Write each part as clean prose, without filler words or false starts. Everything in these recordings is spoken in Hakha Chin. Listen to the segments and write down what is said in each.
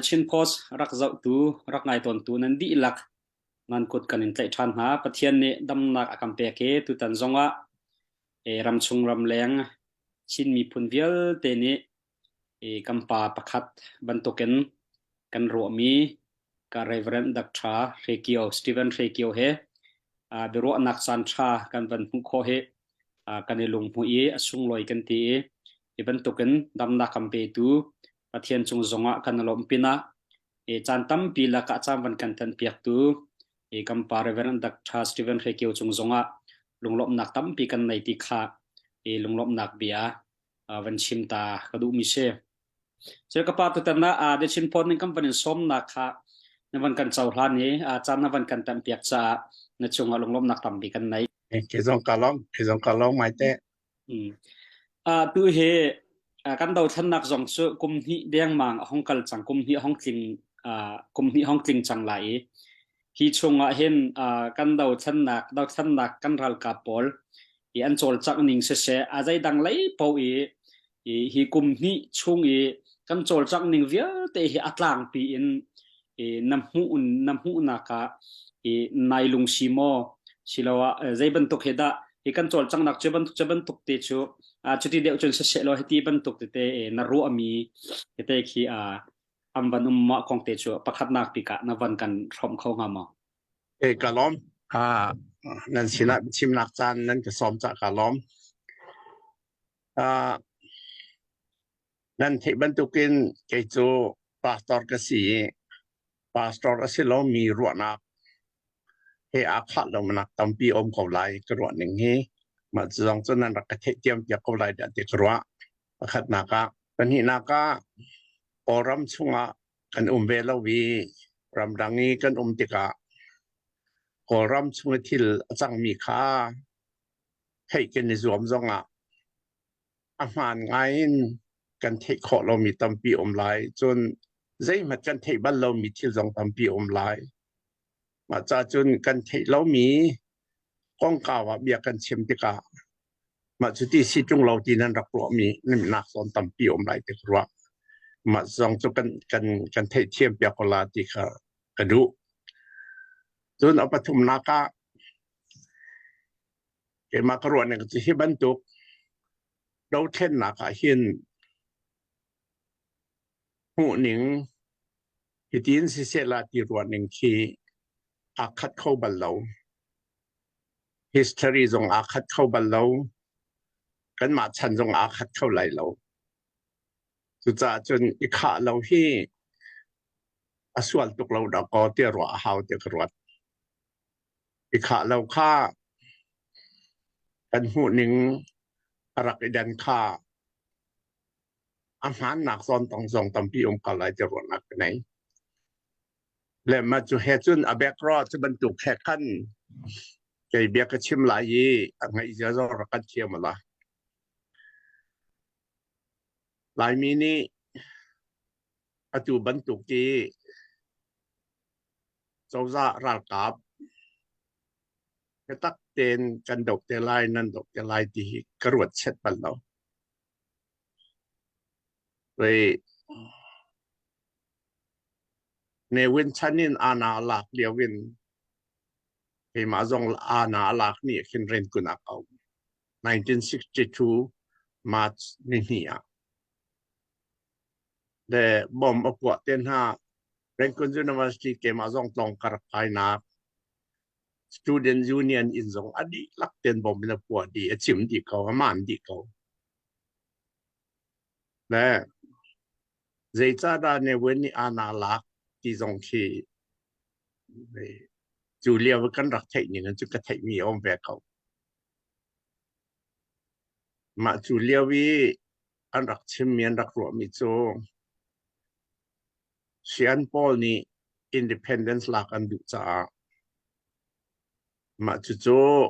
Chin Post rak zohtu, rak ngai tawntu nan dihlak nan kut kan in tlaih ṭhan hna. Pathian nih damnak a kan pek i tutan zongah ramchung ramleng Chin miphun vialte nih kan pa pakhat bantukin kan ruahmi ka Reverend Dr. Hre Kio, Stephen Hre Kio he biaruahnak caan ṭha kan van hmuh khawh hi kan i lunghmuih i a sunglawi kan ti i hi bantukin damnak kan petu Pathian cung zongah kan i lawmh pinah caan tampi lakah caan van kan tanpiaktu kan pa Reverend Dr. Stephen Hre Kio cung zongah lunglawmhnak tampi kan nei ti kha lunglawmhnak bia van chim ta ka duhmi si. Cun ka pa tutan ah The Chin Post ning kan van in sawmnak kha na van kan cohlan i caan na van kan tampiak caah na cungah lunglawmhnak tampi kan nei. Ke zong ka lawm, ke zong ka lawm mai te. Tu hi kan dothlennak zong cu kum hnih dengmang a hong kal cang, kum hnih hong tling kum hnih hong tling cang lai i hi chungah hin kan dothlennak dothlennak kan ralkap pawl i an cawlcangh ning siseh a zeidang lei paoh i hi kum hnih chung i kan cawlcangh ning vialte hi a tlangpi in na hmuh na hmuhnak ah i nai lungsi maw siloah zei bantuk he dah hi kan cawlcanghnak cu bantuk cu bantuk te cu cuti deuh cun siseh law hiti bantuk tete na ruahmi tete khi an van um ma kong te cu pakhatnak bik ah na van kan hrawm kho hnga maw? E ka lawm. Ah nan sinah chimnak caan nan ka sawm ca ka lawm. Ah Nan theih bantukin kei cu pastor ka si i pastor a si lomi ruahnak he aa khah lonak tampi a um ko lai ka ruah ning hi. Mah cu zong cu nan rak ka theihthiam piak ko lai dah ti ka ruah. Pakhatnak ah. Pahnihnak ah Kawlram chungah kan um ve lo i ramdang i kan um tikah Kawlram chung i thil a cangmi kha theih kan i zuam zongah a hmaan ngai in kan theih khawh lomi tampi um lai. Cun zeihmanh kan theih bal lomi thil zong tampi um lai. Mah ca cun kan theih lomi kongkau ah bia kan chim tikah mah cu ti si ṭung lo ti nan rak ruahmi nak zawn tampi um lai ti ka ruah. Mah zong cu kan kan kan theihthiam piak ko la ti kha ka duh. Cun a pathumnak ah Keimah ka ruah ning cu hi bantuk dothlennak ah hin hmuhning hitin siseh la ti ruah ning khi aa khat kho bal lo. History zong aa khat kho bal lo. Kanmah chan zong aa khat kho lai lo. Cucaah cun i khah lo hi a sual tuk lo dah kaw ti ruah a hau ti ka ruat. I khah lo kha kan hmuhning a rak i dan kha a hmaannak zawn tong zong tampi um ko lai ti ruahnak ka nei. Le mah cu he cun a background cu bantuk he khan kei bia ka chim lai i a ngaih zia zong rak kan thiam la. Laimi nih atu bantuk i Cozah ralkap biatak tein kan doh te lai, nan doh te lai ti hi ka ruat set bal lo. Wei Ne Win chan in ana lak lio in keimah zong ana lak ni khin ren kun a ko. 1962 March ni hnih ah. Le bom a puah te hna Rangoon University keimah zong tlawng ka rak kainak Student Union inn zong a dihlak ten bom in a puah dih, a cim dih ko, a maan dih ko. Le zeicahdah Ne Win nih ana lak ti zong khi cu lio kan rak theih ning cu ka theihmi a um ve ko. Mah cu lio i an rak chimmi an rak ruahmi cu Sian pawl nih independence lak an duh caah mah cucu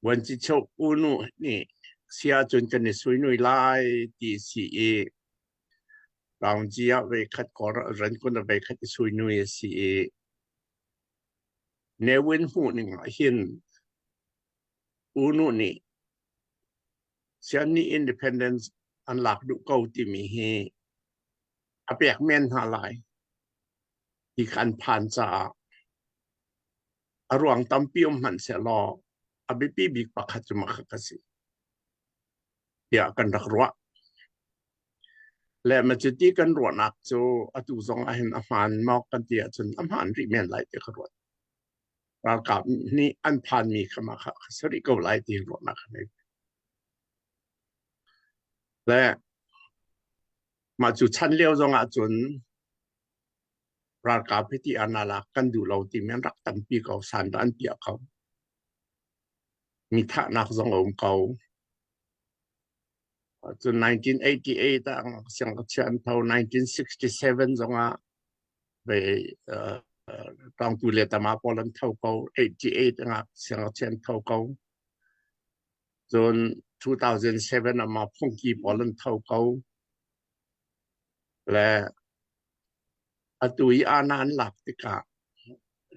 Vuancichok U Nu nih si ahcun kan i suinui lai ti si i Taungci ah voikhat Rangoon ah voikhat i suinui a si i Ne Win hmuh ning ah hin U Nu nih Sian nih independence an lak duh ko timi hi. A pek men hna lai ti kha an phan caah a ruang tampi um hmanh sehlaw a biapi bik pakhat cu mah kha si tiah kan rak ruah. Le macuti kan ruahnak cu atu zong ah hin a hmaan maw kan ti ahcun a hmaan rih men lai ti ka ruat. Ralkap nih an phanmi kha mah kha si rih ko lai ti ruahnak ka ngei. Le mah cu chan lio zong ah cun ralkap hi ti an lak kan duh lo timi an rak tampi ko san dah an piah ko. Mi thahnak zong a um ko. Cun 1988 ah siangngakchia an tho 1967 zong ah ve tawngtu le tama pawl an tho ko 88 ah siangngakchia an tho ko. Cun 2007 ah ma phungki pawl an tho ko. Le atu i ana an lak tikah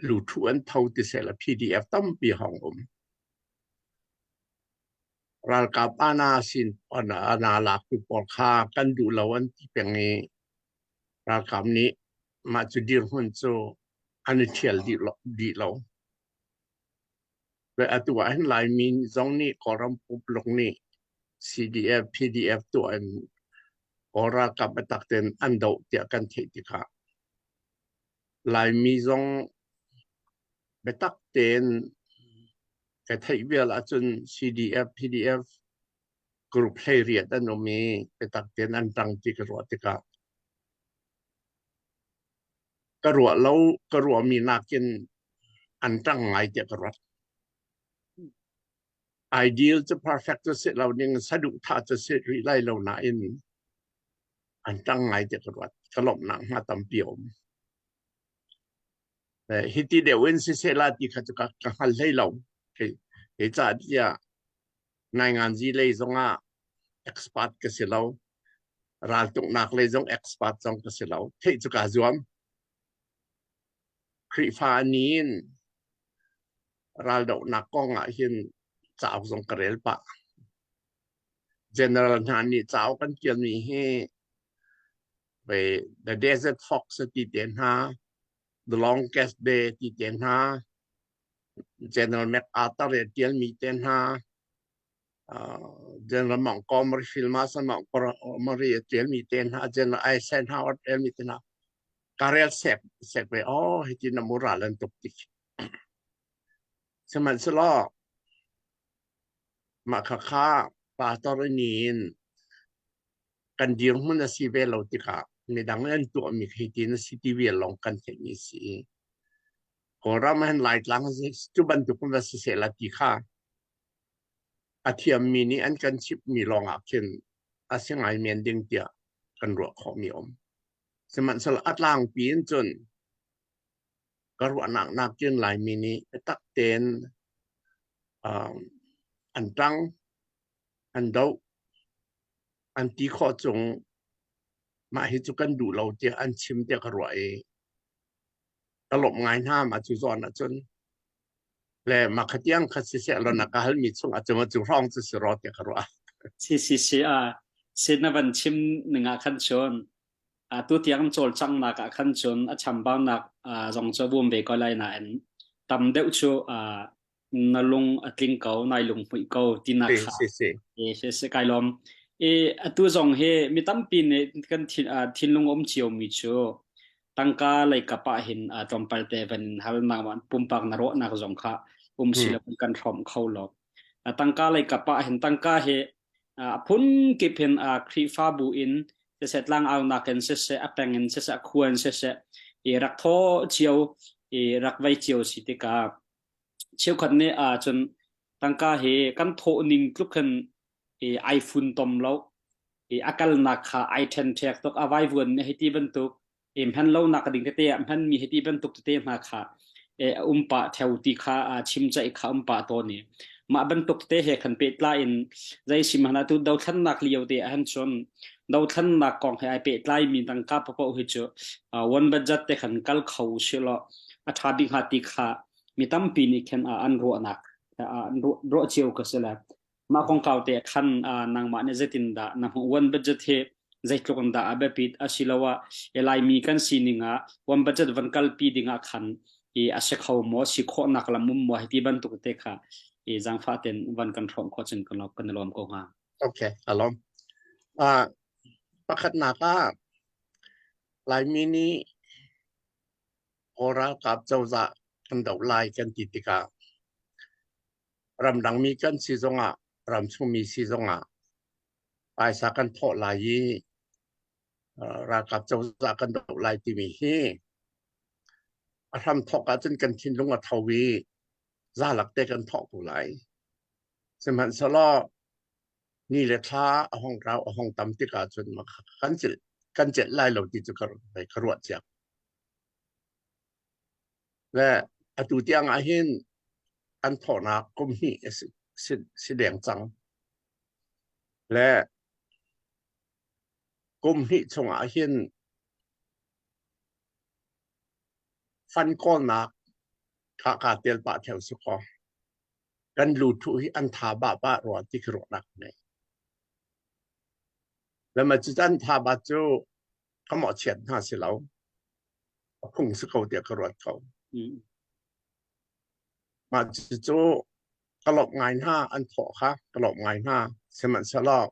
luthu an tho ti seh la PDF tampi hong um. Ralkap ana sin ana lak tu pawl kha kan duh lo an ti peng i ralkap nih mah cu dirhmun cu an i ṭhial dih lo. Dih lo. Atu ah hin Laimi zong nih Kawlram pumpuluk nih CDF, PDF tuah in Kawl ralkap biatak tein an doh tiah kan theih tikah Laimi zong biatak tein ka theih vial ahcun CDF, PDF group 18 an um i biatak tein an ṭang ti ka ruah tikah ka ruah lo ka ruahmi nakin an ṭang ngai tiah ka ruat. Ideal cu perfect cu si lo ning saduhthah cu si rih lai lo nain an ṭang ngai tiah ka ruat. Ka lawmhnak hnga tampi a um. Hiti deuh in siseh la ti kha cu ka hngal hlei lo. Kei caah tiah nainganzi lei zongah expert ka si lo. Raltuknak lei zong expert zong ka si lo. Theih cu kaa zuam. Khrihfa ni in raldohnak kong ah hin cauk zong ka rel pah. General hna nih cauk an ṭialmi hi The Desert Fox ti te hna, The Longest Day ti te hna, General MacArthur i ṭialmi te hna, General Montgomery film ah Montgomery a ṭialmi te hna, General Eisenhower ṭialmi te hna, ka rel sek sek ve oh hiti na mural an tuk tik. Sihmanhsehlaw mah khakha pastor ni in kan dirhmun a si ve lo tikah midang an tuahmi khi ti na si ti vial lawng kan theihmi si. Kawlram ah hin Laitlang cu bantuk va si seh la ti kha a thiammi nih an kan chimhmi lawngah khin a si ngai men ding tiah kan ruah khawhmi um. Sihmanhsehlaw a tlangpi in cun ka ruahnak nakin Laimi nih biatak tein an ṭang, an doh, an ti khawh cung mah hi cu kan duh lo tiah an chim tiah ka ruah i ka lawmh ngai hna mah cu zawn ahcun le mah kha tiang kha siseh law na ka halmi chung ah cu hrawng cu si raw tiah ka ruah. Si si si a si na van chim ning ah khan cun tu tiang cawlcanghnak ah khan cun a chambaunak zong cu a um ve ko lai nain tam deuh cu na lung a tling ko nai lung hmuih ko tinak kha si si si si kai lawm. I atu zong hi mi tampi nih kan thinlung um cio mi cu tangka lei kap ah hin tlawmpal te van hal nak pumpak na rawhnak zong kha um si lo kan hrawm kho lo. Tangka lei kap ah hin tangka hi a phun kip hin Khrihfabu in siseh tlangaunak in siseh a peng in siseh a khua in siseh i rak thaw cio i rak vei cio si tikah cheukhat nih cun tangka hi kan thawh ning tluk hin i ai fun tom lo i a kalnak kha ai ṭhenṭhek tuk a vaivuan nih hei ti bantuk i hman lonak ding tete ah hmanmi hei ti bantuk tete hna kha a um pah theo ti kha chim ceih kha um pah tawn i mah bantuk tete he khan pehtlai in zei sim hna tu dothlannak lio te ah han cun dothlannak kong he ai pehtlai mi tangka paoh hi cu one budget te khan kal kho si law a ṭha bik hnga ti kha mi tampi nih khin an ruahnak an ruah cio ka si le mah kongkau te khan nangmah nih zeitindah na hmuh? One budget hi Zeitluk in dah a biapit asiloah Laimi kan sining ah one budget van kalpi ding ah khan i a si kho maw, si khawhnak lam um maw, hiti bantuk te kha i zaangfah ten van kan hrawm khawh cun kan i lawm ko hnga. Okay, a lawm. Uh, pakhatnak ah Laimi nih Kawl ralkap cozah kan doh lai kan ti tikah ramdangmi kan si zongah ramchungmi si zongah phaisa kan thawh lai i ralkap cozah kan doh lai timi hi a hramthawk ahcun kan thinlung a tho i zalak te kan thawh ko lai. Sihmanhsehlaw ni le thla a hong rau a hong tam tikah cun kan celh kan celh lai lo ti cu ka ruah cia. Le atu tiang ah hin an thawhnak kum hnih si, si deng cang. Le kum hnih chungah hin fan kawlnak kha kaa tel pah theo si kaw kan luthu hi an tha ba ba rua ti khi ruahnak nei. Le ma cu an tha ba cu ka mawhchiat hna si lo. A phung si ko tiah ka ruat ko. Mah cucu ka lawmh ngai hna an thawh kha ka lawmh ngai hna. Sihmanhsehlaw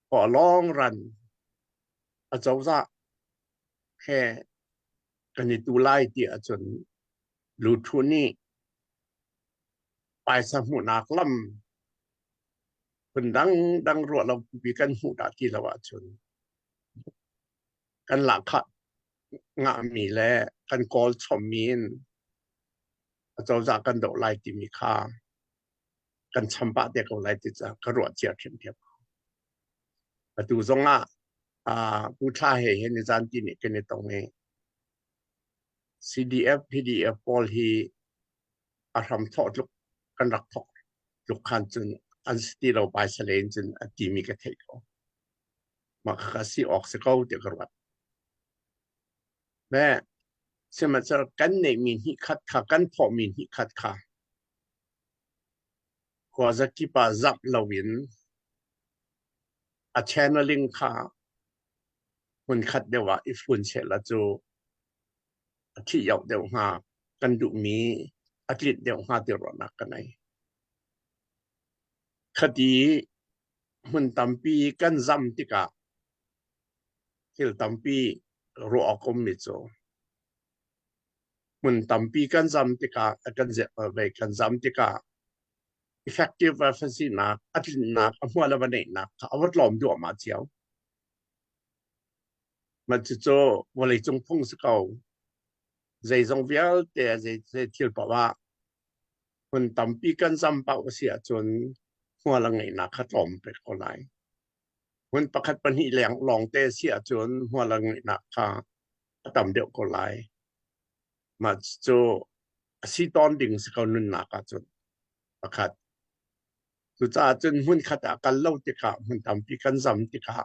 for a long run acozah he kan i tu lai ti ahcun luthu nih paisa hmuhnak lam phun dangdang ruah lo pipi kan hmuh dah ti lo ahcun kan lahkhah ngahmi le kan kawl chommi in acozah kan doh lai timi kha kan cham pah te ko lai ti ca ka ruah cia ṭhiamṭhiam. Atu zong ah Pu Thla he hin nizan ti nih kan i tong i CDF, PDF pawl hi a hram thawh tluk kan rak thawk tluk khan cun an si ti lo paisale in cun a timi ka theih ko. Mah kha si awk si ko tiah ka ruat. Me sihmanhsehlaw kan neihmi hnih khat kha kan thawhmi hnih khat kha khuazakip ah zamh loin a channeling kha hmunkhat deuh ah i fun sehla cu a thih yoh deuh hnga kan duhmi a tlinh deuh hnga ti ruahnak ka nei. Khati hmun tampi kan zam tikah thil tampi ruah awk ummi cu hmun tampi kan zam tikah kan kan zam tikah effective sinak a tlinnak a hmual a va neihnak kha a va tlawm duahmah cio. Mah cucu vawleicung phung si ko. Zeizong vialte zei zei thil paoh ah hmun tampi kan zam paoh a si ahcun hmual a ngeihnak kha tlawm pek ko lai. Hmun pakhat pahnih leng lawngte si ahcun hmual a ngeihnak kha a tam deuh ko lai. Mah cu a si tawn ding si ko nunnak ahcun pakhat. Cucaah cun hmunkhat ah kal lo tikah hmun tampi kan zam tikah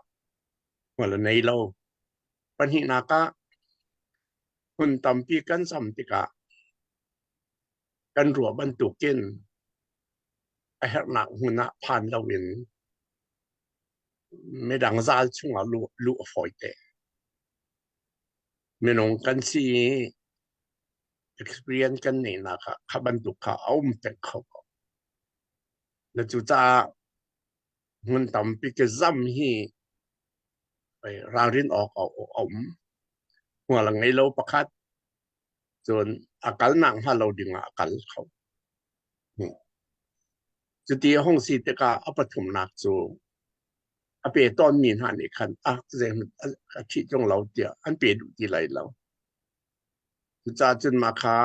hmual a nei lo. Pahnihnak ah hmun tampi kan zam tikah kan ruah bantukin a herhnak hmun ah phan loin midang zal chungah luh, luh a fawite. Minung kan si i experience kan neihnak ah kha bantuk kha a um peng kho ko. Na cucaah hmun tampi ke zam hi ralrin awk a um. Hmual a ngei lo pakhat, cun a kalnak hnga lo ding ah a kal kho. Cuti a hung si tikah a pathumnak cu a pe tawnmi hna nih khan ah zeihmanh a thih ṭung lo tiah an pe duh ti lai lo. Cucaah cun mah kha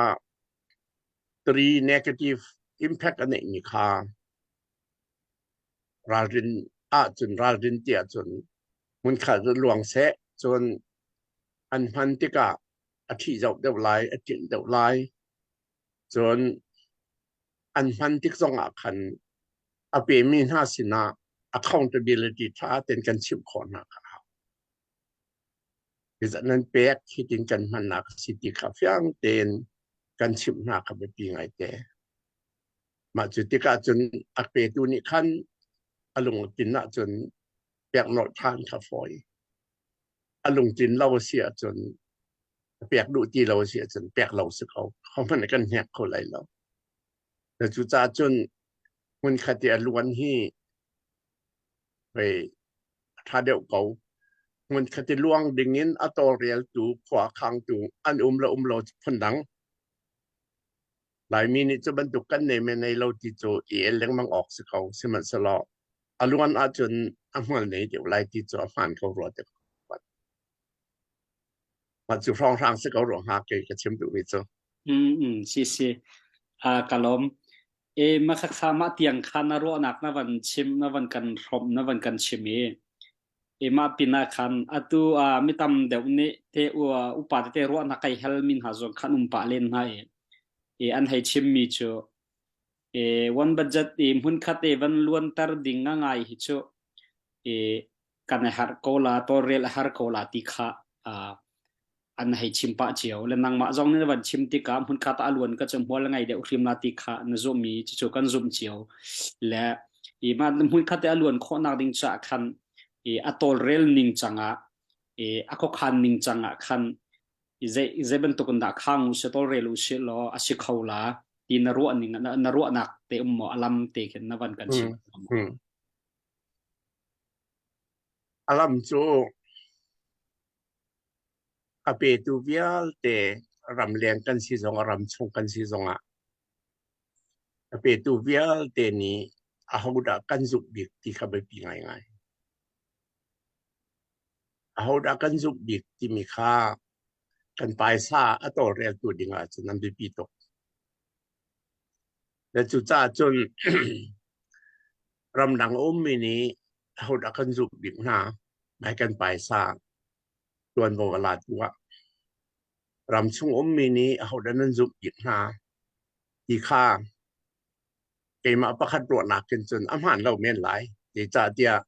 three negative impact a neihmi kha ralrin ahcun ralrin ti ahcun hmunkhat luang seh cun an hman tikah a thih zoh deuh lai a tlinh deuh lai cun an hman tik zongah khan a pemi hna sinah accountability ṭha tein kan chimh khawh hna kha a hau. Nan pek hitin kan hmannak a si ti kha fiang tein kan chimh hna kha biapi ngaite. Mah cu tikah cun a petu nih khan a lung a tin ahcun Pek nolh ṭhan kha fawi. A lungtlin lo a si ahcun pek duh ti lo a si ahcun pek lo si ko. Hohmanh kan hnek kho lai lo. Cucaah cun hmunkhat i a luan hi hei a ṭha deuh ko. Hmunkhat i luang dingin a tawlreltu, khua khangtu an um le um lo cu phundang. Laimi nih cu bantuk kan nei men nei lo ti cu i el lengmang awk si ko. Sihmanhsehlaw a luan ahcun a hmual nei deuh lai ti cu a hmaan ko rua ti Mah cu hrawnghrang si ko rua hnga kei ka chim duhmi cu. Si si. Ka lawm. E makhakha mah tiang kha na ruahnak na van chim na van kan hrawmh na van kan chim i e mah pinah khan atu mi tam deuh nih te upa tete ruahnak kai hal min hna zong khan um pah len hna i e an hei chim mi cu e one budget i hmunkhat e van luanter ding nga ngai hi cu e kan i harh ko la tawlrel a har ko la ti kha an hei chim pah cio le nangmah zong nih na van chim tikah hmunkhat ah a luan ka cu hmual ngei deuh hrim la ti kha na zumh i cucu kan zumh cio le i mah hmunkhat i a luan khawhnak ding caah khan i a tawlrel ning cangah i a khuakhan ning cangah khan i zei zei bantuk in dah khang u si tawlrel u si law a si kho la ti na ruah ning na ruahnak te um maw a lam te khin na van kan chim. A lam cu a petu vialte ramleng kan si zongah ramchung kan si zongah a petu vialte nih ahodah kan zumh bik ti kha biapi ngaingai. Ahodah kan zumh bik timi kha kan paisa a tawlreltu ding ahcun an biapi tuk. Le cucaah cun ramdang a ummi nih ahodah kan zumh bik hna, mai kan paisa ṭuanvo a latu ah. Ramchung ummi nih ahodah nan zumh bik hna ti kha keimah pakhat ruahnak in cun a hmaan lo men lai. Zeicahtiah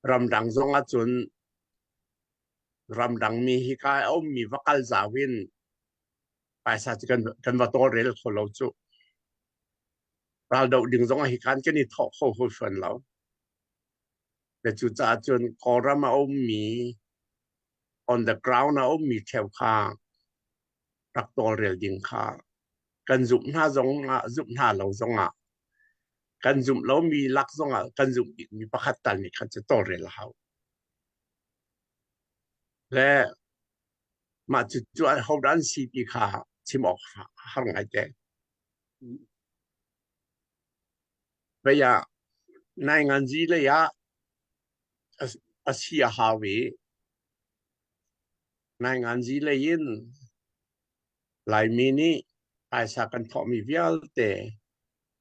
ramdang zong ahcun ramdang mi hika a ummi va kal zau in paisa cu kan va tawlrel kho lo cu. Raldoh ding zong ah hikan kan i thawh kho hrimhrim lo. Le cucaah cun Kawlram a ummi on the ground a ummi ṭheo kha rak tawlrel ding kha kan zumh hna zong ah zumh hna lo zong ah kan zumh lomi lak zong ah kan zumh bikmi pakhat tal nih khan cu tawlrel a hau. Le mah cucu hodah an si ti kha chim awk har ngaite. Vei ah nainganzi lei ah a si a hau i nainganzi lei in Laimi nih phaisa kan thawhmi vialte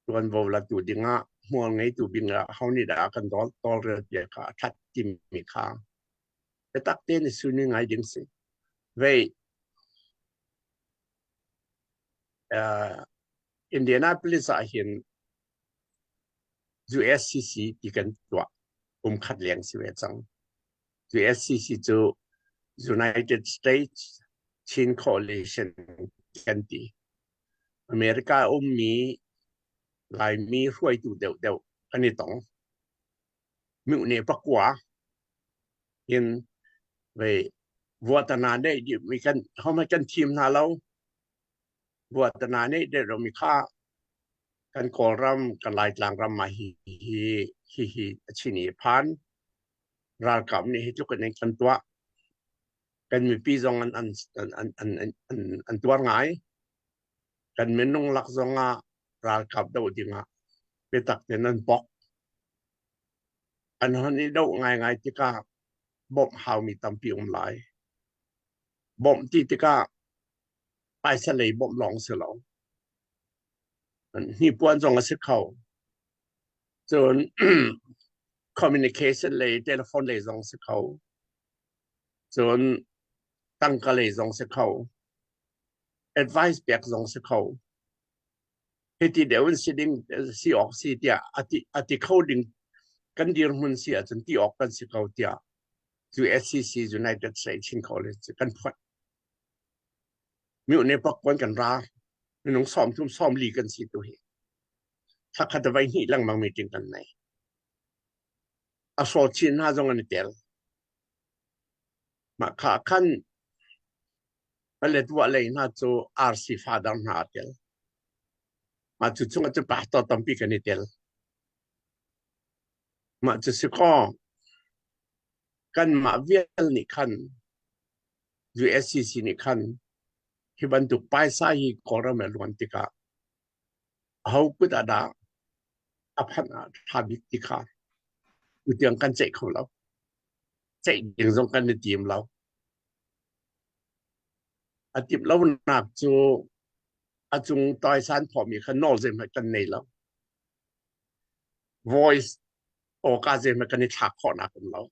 ṭuanvo latu dingah hmual ngeitu bing ah ho nih dah a kan tawlrel piak kha a ṭhat timi kha biatak tein i suni ngai ding si. Vei Indianapolis ah hin USCC ti kan tuah kum khat leng si ve cang. USCC cu United States Chin Coalition kan ti. America ummi Laimi hruaitu deuhdeuh an i tong. Mihne pakua in ve vuatana neih dihmi kan hohmanh kan thim hna lo. Vuatana neih deuh lomi kha kan Kawlram, kan Laitlang ram ah hi hi hi hi a chin i phan. Ralkap nih hi tluk in an kan tuah. Kan mipi zong an an an an an, an tuar ngai. Kan minung lak zong ah ralkap doh ding ah biatak tein an pok. An hon i doh ngaingai tikah bawmh haumi tampi um lai. Bawmh ti tikah phaisa lei bawmh lawng si lo. Hnipuan zong a si kho. Cun communication lei, telephone lei zong si kho. Cun tangka lei zong si kho. Advice pek zong si kho. Hiti deuh in si ding si awk si tiah a ti kho ding kan dirhmun si ahcun ti awk kan si ko tiah USCC United States Chin College cu kan phuat. Myu ne pakpuan kan ra minung 30 40 kan si tu hi. Thakhat vai hnih lengmang meeting kan nei. A saw chin hna zong an i tel. Mah kha khan Paletwa lei hna cu RC father hna aa tel. Mah cu chungah cu pastor tampi kan i tel. Mah cu si kaw kanmah vial nih khan USCC nih khan hi bantuk paisa hi Kawlram a luan tikah aho kut ah dah a phanh ah ṭha bik ti kha tutiang kan ceih kho lo. Ceih ding zong kan i tim lo. A timh lonak cu a cung taisan phawmi kha nawl zeihmanh kan nei lo. Voice awka zeihmanh kan i thlak khawhnak um lo.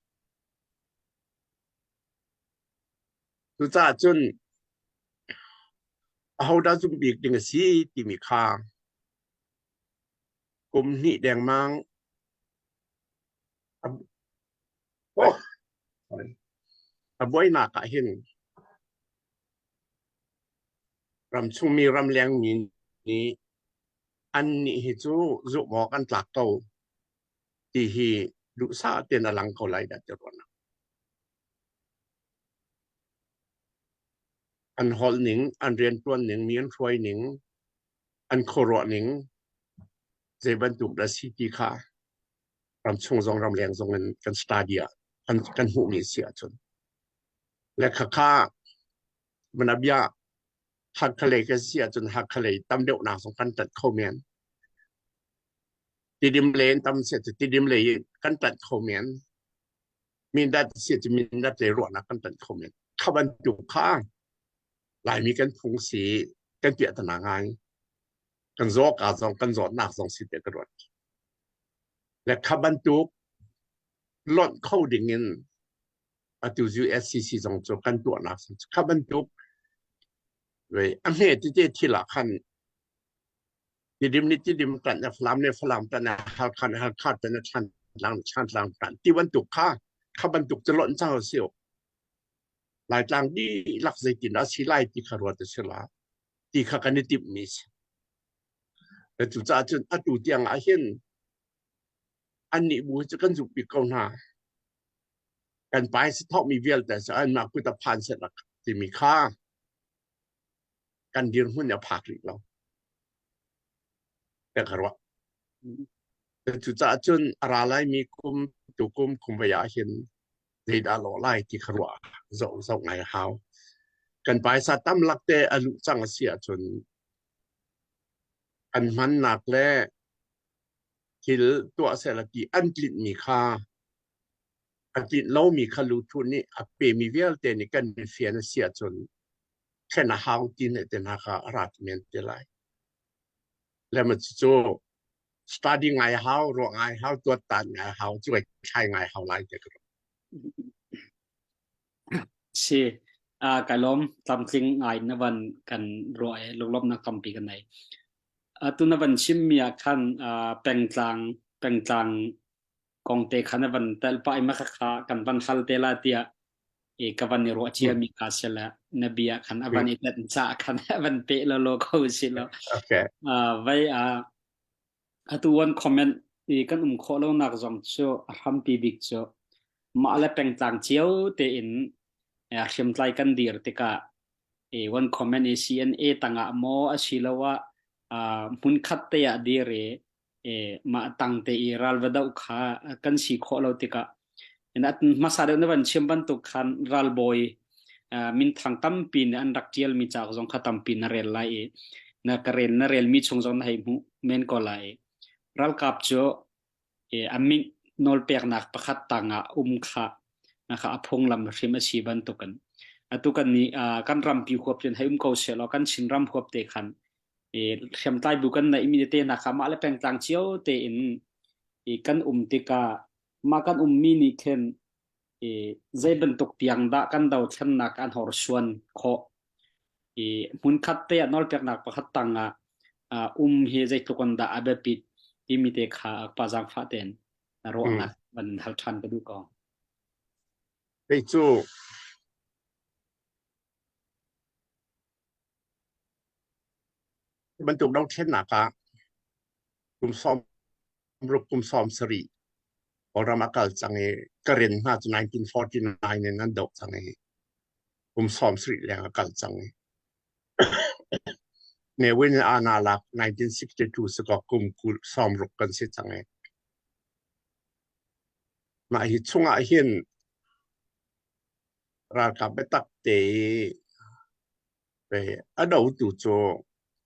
Cucaah cun ahodah zumh bik ding a si timi kha kum hnih dengmang a buainak ah hin ramchungmi ramlengmi nih annih hi cu zumh awk an tlak ko ti hi duhsah tein a lang ko lai dah ti ruahnak. An holh ning, an rianṭuan ning, mi an hruai ning, an khuaruah ning zei bantuk dah si ti kha ramchung zong ramleng zong in kan study ah kan, kan hmuhmi si ahcun le khakha manabia Hakha kan si ahcun Hakha lei tam deuhnak zong kan ṭanh kho men. Tidim lei in tam si ahcun Tidim lei kan ṭanh kho men. Mindat si ahcun Mindat lei ruahnak kan ṭanh kho men. Kha bantuk kha Laimi kan phung si kan piahtana ngai. Kan zaw ka zong kan zawtnak zong si te ka ruat. Le kha bantuk lonh kho ding in atu USCC zong cu kan tuahnak kha bantuk a hme tete thil ah khan tidim nih tidim tan na Falam nih Falam tan na Halkha nih Halkha tan na Thantlang Thantlang tan ti bantuk kha kha bantuk cu lonh cang si Laitlang dihlak zeitin a si lai ti kha ruat a si la ti kha kan i timh mi si. Cucaah cun atu tiang ah hin annih bu cu kan zumh bik ko hna. Kan paisa thawkmi vialte cu anmah kut a phan set timi kha kan dirhmun a phak rih lo. Ka ka ruah. Cucaah cun a ra laimi kum tukum kum vai ah hin zeidah lawh lai ti kha ruah zoh zoh ngai a hau. Kan paisa tam lak te a luh cang a si ahcun an hmannak le thil tuah sehla ti an tlinhmi kha a tlinh lomi kha luthu nih a pemi vialte nih kan fian a si ahcun thlen a hau ti ne te hna kha a rat men te lai. Le ma cu study ngai hau, ruah ngai hau, tuat tan ngai hau, cuai thlai ngai hau lai te ka ruah. Si, kai lawm tlamtling ngai na van kan ruah i lunglawmhnak tampi kan nei. Atu na van chimmi ah khan pengtlang pengtlang kong te kha na van tel pah i makhakha kan van hal te la tiah i ka van i ruah ciami kha si le na bia khan a van i tet ca khan a van pe lo lo ko si lo. Okay. Vai atu one comment i kan um khawh lonak zong cu a hrampi bik cu mah le pengtlang cio tein hriamtlai kan dir tikah i one comment i CNA tangah maw asiloah hmunkhat te ah dir i mah tang te i ral va doh kha kan si khawh lo tikah hmasa deuh na van chim bantuk khan ralbawi minthang tampi nih an rak ṭialmi cauk zong kha tampi na rel lai i na ka rel na relmi chung zong na hei hmuh men ko lai. Ralkap cu a min nawlpeknak pakhat tangah um kha kha a phunglam hrim a si bantukin atu kan nih kan rampi huap cun hei um ko sehlaw kan Chinram huap te khan hriamtlai bu kan neihmi tete hna kha mah le pengtlang cio tein kan um tikah mah kan ummi nih khin i zei bantuk tiang dah kan dothlennak an horsuan khawh i hmunkhat te ah nawlpeknak pakhat tang ah um hi zeitluk in dah a biapit timi te kha pa zaangfah tein na ruahnak van hal ṭhan ka duh ko. Kei cu bantuk dothlennak ah kum 60 kum 70. Kawlram a kal cang i Karen hna cu 1949 in an doh cang i kum 70 leng a kal cang i Ne Win ana lak 1962 sakaw kum 60 kan si cang i mah hi chungah hin ralkap biatak te i a dotu cu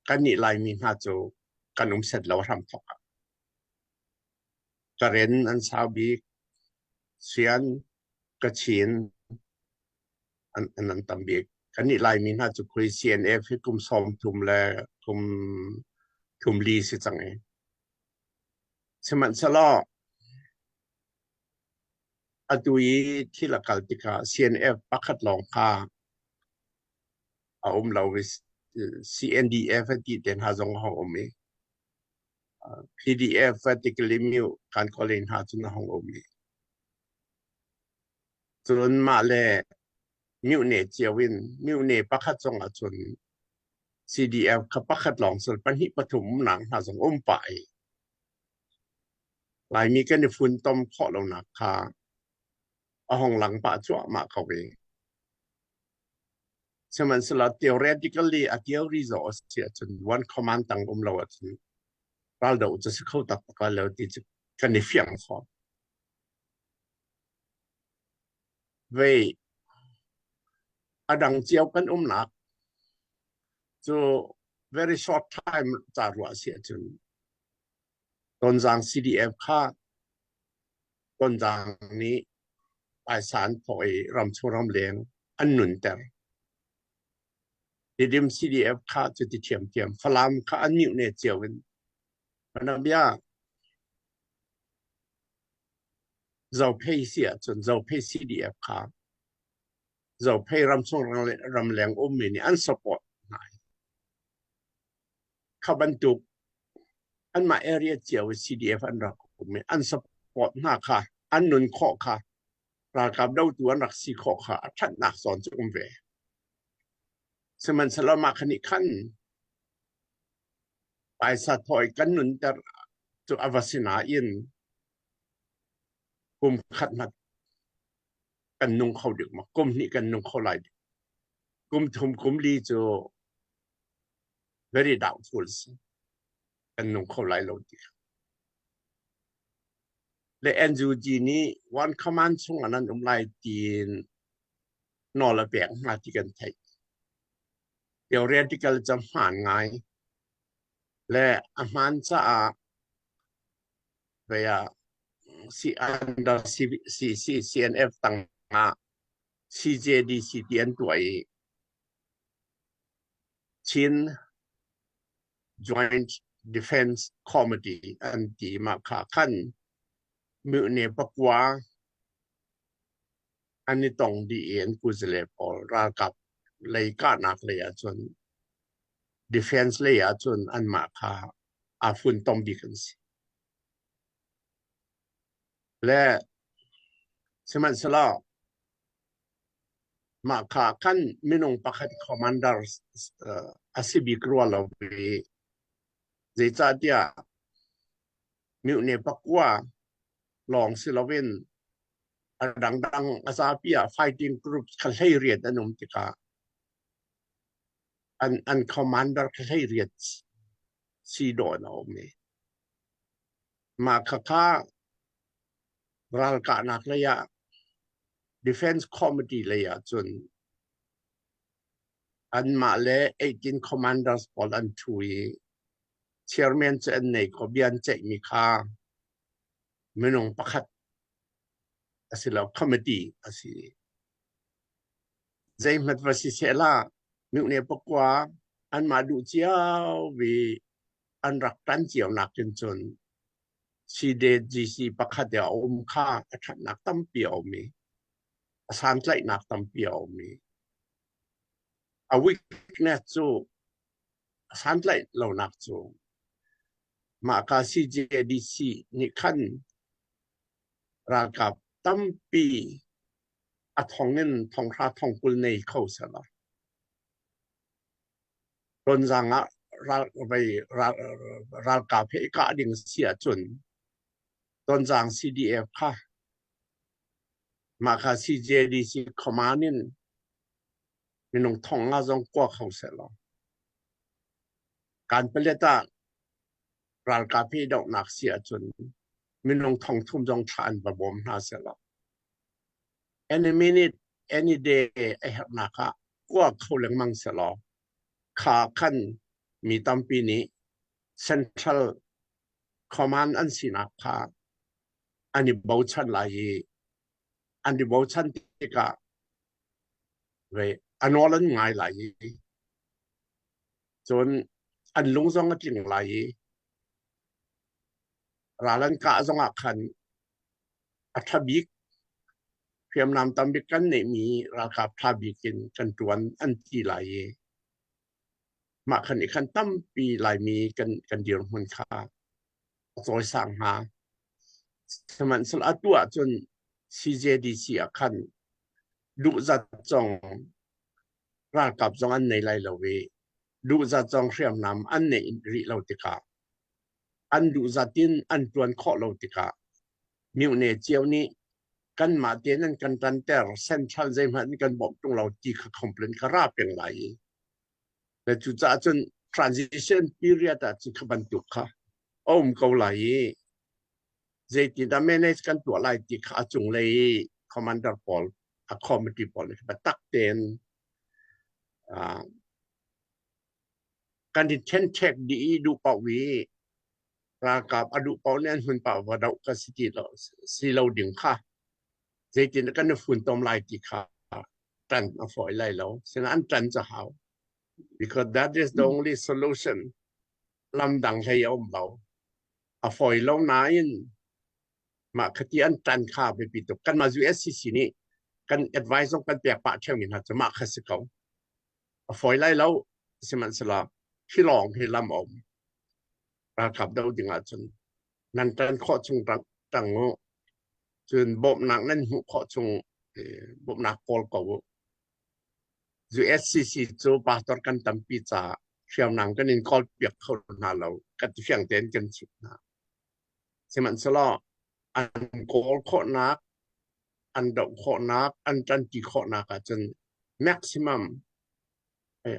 kannih Laimi hna cu kan um set lo hram thawk ah. Karen an sau bik, Sian, Kachin an tam bik. Kannih Laimi hna cu khui CNF hi kum 30 le kum 34 si cang i. Sihmanhsehlaw atu i thil a kal tikah CNF pakhat lawng kha a um lo i CNDF an ti te hna zong a hung um i PDF Tikilimiu kan kawle hna cun a hung um i cun mah le myone cio in myone pakhat zong ah cun CDF kha pakhat lawng sul pahnih pathum umnak hna zong um pah i Laimi kan i funtom khawh lonak kha a hung lang pah cuahmah ko i sihmanhsehlaw theoretically a theory zawh a si ahcun one command tang um lo ahcun raldoh cu si kho taktak lai lo ti cu kan i fiang fawn. Vei a dang cio kan umnak cu very short time ca ruah si ahcun Tonzang CDF kha Tonzang nih phaisa an thawh i ramchung ramleng an nunter. Tidim CDF kha cuti ṭhiamṭhiam Falam kha an mihne cio in bia Zophei si ahcun Zophei CDF kha Zophei ramchung ramleng ummi nih an support hna. Kha bantuk anmah area cio i CDF an rak um i an support hna kha an nun khawh kha ralkap dotu an rak si khawh kha a ṭhatnak zawn cu um ve. Sihmanhsehlaw mah kha nih khan phaisa thawh i kan nunter cu a va si nain kum khat hmat kan nung kho ding maw? Kum hnih kan nung kho lai ding. Kum thum kum li cu very doubtful si. Kan nung kho lai lo ti kha. Le NUG nih one command chung ah nan um lai tiin nawl a pek hna ti kan theih. Theoretical cu hmaan ngai. Le a hmaan caah vei ah C under C CNF tang ah CJDC ti an tuah i Chin Joint Defense Committee an ti mah kha khan mihne pakua an i tong dih i an kuzale pawl ralkap lei kahnak lei ahcun defense lei ahcun anmah kha aa funtom bik an si. Le sihmanhsehlaw mah kha khan minung pakhat commander a si bik rua lo i zeicahtiah mihne pakua lawng si loin a dangdang a zapi ah fighting groups kha 18 an um tikah an commander kha 18 si dawh in a um i mah khakha ralkahnak lei ah defense committee lei ah cun anmah le 18 commanders pawl an ṭhu i chairman cu an nei ko bia an ceihmi kha minung pakhat a si lo committee a si. Zeihmat va si sehla mihne pakua anmah duh cio vi an rak tan cio nakin cun CDGC pakhat i a um kha a ṭhatnak tampi a um i a santlaihnak tampi a um i a weakness cu a santlaih lonak cu mah ka CJDC nih khan ralkap tampi a thong in thonghra thongkul nei kho selaw Tonzang ah ral, vei, ral, ralkap he i kah ding si ahcun. Tonzang CDF kha mah kha CJDC command in minung thong nga zong kua kho seh law Kanpalet ah ralkap hi dohnak si ahcun minung thong thum zong thla an va bawm hna seh law any minute any day a herhnak ah kua kho lengmang seh law kha khan mi tampi nih central command an sinak kha an i bochan lai i an i bochan tikah ve a nawl an ngai lai i cun an lung zong a tling lai i ral an kah zongah khan a ṭha bik hriamnam tam bik kan neihmi ralkap ṭha bik in kan ṭuan an ti lai i mah khan i khan tampi Laimi kan kan dirhmun kha a cawisang hnga. Sihmanhsehlaw atu ahcun CJDC ah khan duhzat zong ralkap zong an nei lai lo i duhzat zong hriamnam an neih rih lo tikah an duhzat in an ṭuan khawh lo tikah myone cio nih kanmah tein an kan ṭanter central zeihmanh kan bawmh ṭung lo ti kha complain kha ra peng lai i le cucaah cun transition period ah cun kha bantuk kha a um ko lai i zeitindah manage kan tuah lai ti kha a cunglei i commander pawl a committee pawl nih biatak tein kan i ṭhenṭhek dih i duh paoh i ralkap a duh paoh nih an hun paoh va doh ka si ti lo si lo ding kha zeitin kan i funtom lai ti kha ṭan a fawi lai lo sinain an ṭan cu hau because that is the only solution lam dang hlei a um lo a fawi lo nain mah khati an ṭan kha biapi tuk kanmah USCC nih kan advice zong kan pek pah ṭheo mi hna cu mah kha si ko a fawi lai lo sihmanhsehlaw hi lawng hi lam a um ralkap do ding ahcun nan ṭan khawh chung ṭang u cun bawmhnak nan hmuh khawh chung bawmhnak kawl ko u USCC cu pastor kan tampi caah hriamnam kan in kawl piak kho hna lo kan ti fiang tein kan chimh hna sihmanhsehlaw an kawl khawhnak an doh khawhnak an ṭanṭi khawhnak ahcun maximum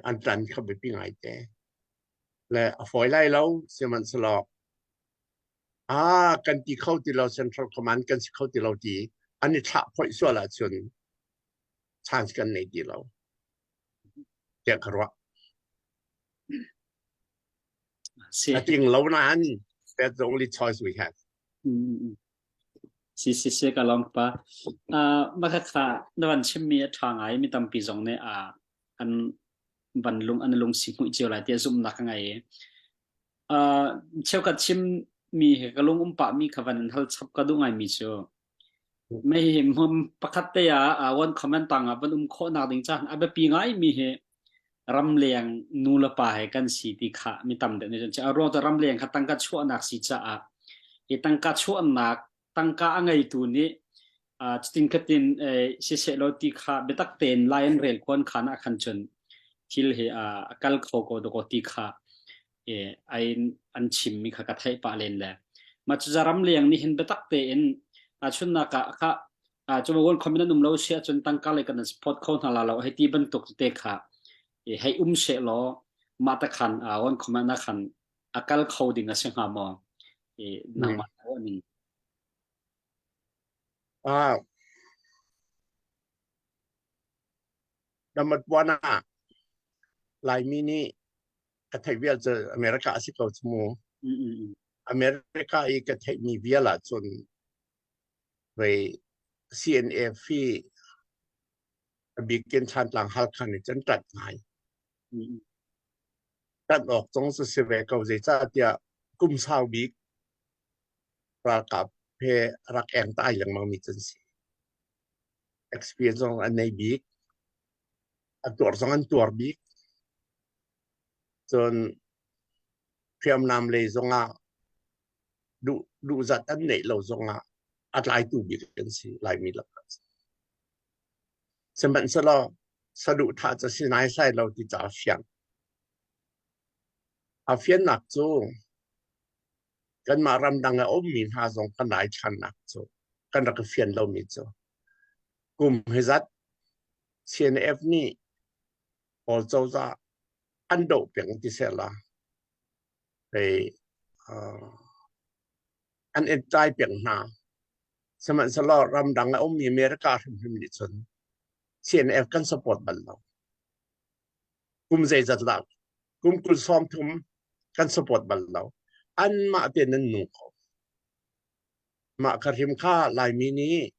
an ṭan kha biapi ngaite le a fawi lai lo sihmanhsehlaw ah kan ti kho ti lo central command kan si kho ti lo ti an i thlah phoih sual ahcun chance kan nei ti lo tiah ka ruah. Si. A tling lo nain that's the only choice we have. Si si si ka lawm pa. Uh, makakha na van chimmi a ṭha ngai mi tampi zong nih uh, an van lung an lung si hmuih cio lai tiah zumhnak ka ngei. Uh, cheukhat chimmi he ka lung um pah mi kha van in hal chap ka duh ngai mi cu mei hi hmun pakhat te ah one comment tang ah van um khawhnak ding caan a biapi ngai mi hi ramleng nu le pa he kan si ti kha mi tam deuh nih cun a ruang cu ramleng kha tangka chuahnak si caah hi tangka chuahnak tangka a ngeitu nih cutin khatin siseh law ti kha biatak tein lai an rel khuan khan ah khan cun thil hi a kal kho ko dakaw ti kha ai an chimmi kha ka theih pah len le mah cu ramleng nih hin biatak tein tahchunnak ah kha cu world comment an um lo si ahcun tangka lei kan support kho hna la lo hei ti bantuk te kha hei um she law mah ta khan world comment na khan a kal kho ding a si hnga maw nangmah ning Ah Damat wana Laimi nih ka theih vial cu America a si ko cu mu. America i ka theihmi vial ahcun vei CNF hi a bikin Thantlang Halkha nih cun ṭanh ngai. Ṭanh awk zong cu si ve ko zeicahtiah kum sau bik ralkap he rak engtai lengmang mi cun si. Experience zong an nei bik. A tuar zong an tuar bik. Cun hriamnam lei zongah duh duhzat an neih lo zongah a tlaitu bik an si Laimi lakah. Sihmanhsehlaw saduhthah cu si naisai lo ti ca a fiang. A fiannak cu Kanmah ramdang a ummi hna zong kan ralchannak cu kan rak i fian lomi cu kum hi zat CNF nih Kawl cozah an doh peng ti sehla hei an entai peng hna. Sihmanhsehlaw ramdang a ummi America hrimhrim nih cun CNF kan support bal lo. Kum zeizat lah kum 20 sawm thum kan support bal lo. Anmah tein an nung ko. Mah kha hrim kha Laimi nih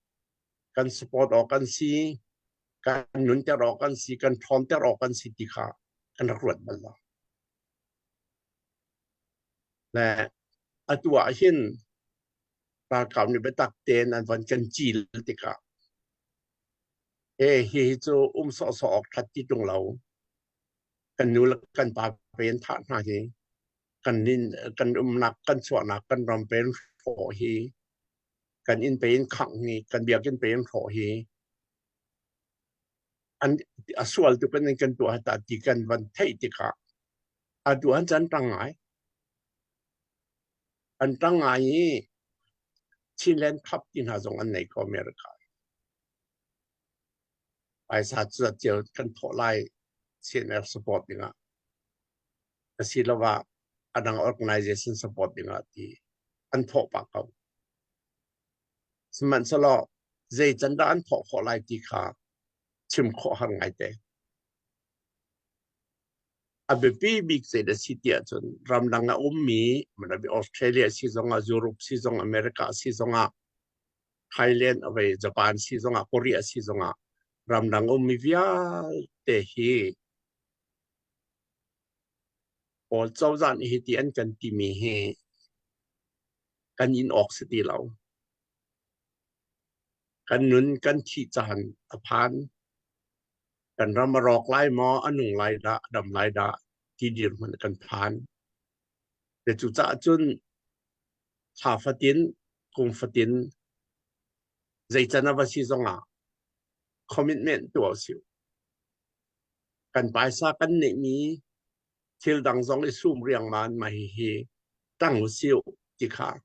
kan support awk an si, kan nunter awk an si, kan ṭhawnter awk an si ti kha kan rak ruat bal lo. Le atu ah hin ralkap nih biatak tein an van kan cil tikah e hihi cu um sawhsawh awk ṭhat ti ṭung lo kan nu le kan pa pe an thah hna hi kan nin kan umnak kan chuahnak kan ram pe an hrawh hi kan inn pe in khangh hi kan biakinn pe in hrawh hi an a sual tuk in kan tuah ta ti kan van theih tikah atu an can tang ngai an tang ngai i Chinland Cup ti hna zong an nei ko America paisa cu cio kan thawh lai CNF support dingah asiloah a dang organization support dingah ti an thawh pah ko. Sihmanhsehlaw zei can dah an thawh khawh lai ti kha chim khawh har ngaite. A biapi bik zei dah si ti ahcun ramdang a ummi Australia si zongah Europe si zong America si zongah Thailand awei Japan si zongah Korea si zongah ramdang ummi vialte hi Kawl cozah nih hiti an kan timi hi kan in awk si ti lo. Kan nun kan thih caan a phan. Kan ram a rawk lai maw, a nung lai dah, a dam lai dah ti dirhmun kan phan. Te cucaah cun thla fatin, kum fatin zei can a va si zongah commitment tuah usih. Kan paisa kan neihmi thil dang zong i sum riangman mah hihi tang usih ti kha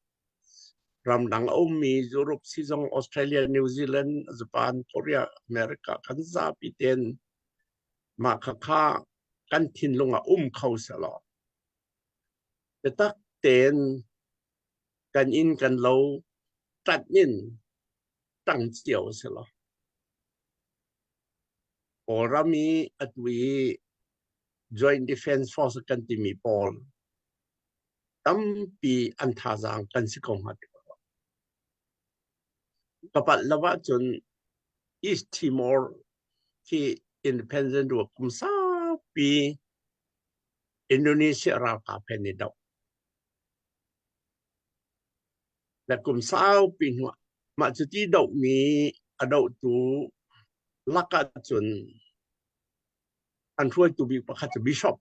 ramdang a ummi Europe si zong Australia, New Zealand, Japan, Korea, America kan zapi ten mah khakha kan thinlung ah um kho selaw biatak tein kan inn kan lo ṭanh in ṭang cio selaw Kawlram i atu i Joint Defense Force kan timi pawl tampi an thazaang kan si ko hnga ti ka Ka palh lo ahcun East Timor khi independent ruak kum saupi Indonesia ralkap he an i doh. Le kum saupi hnuah mah cuti dohmi a dohtu lakah cun an hruaitu bik pakhat cu Bishop.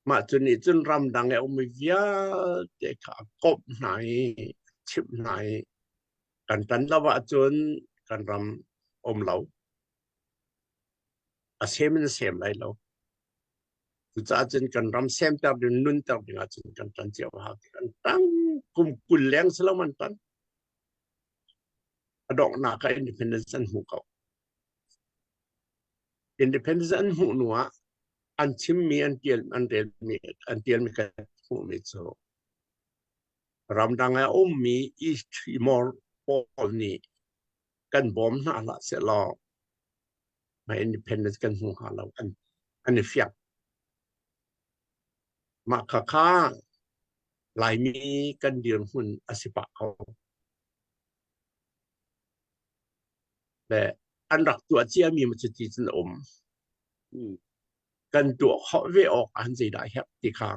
Mah cu nih cun ramdang i a ummi vialte kha a komh hna i a chimh hna i kan ṭan lo ahcun kan ram um lo. A sem in a sem lai lo. Cucaah cun kan ram semter ding, nunter ding ahcun kan ṭan cio a hau. Kan ṭang kum 20 leng si lo man ṭan. A donghnak ah independence an hmu ko. Independence an hmuh hnu ah an chimmi an tial an relmi an tialmi kan hmuhmi cu ramdang ah a ummi East Timor pawl nih kan bawm hna hlah sehlaw mah independence kan hmu hnga lo an an i fiang. Mah khakha Laimi kan dirhmun a si pah ko. Le an rak tuah ciami ma cuti cun a um. Kan tuah khawh ve awk an zeidah herh ti kha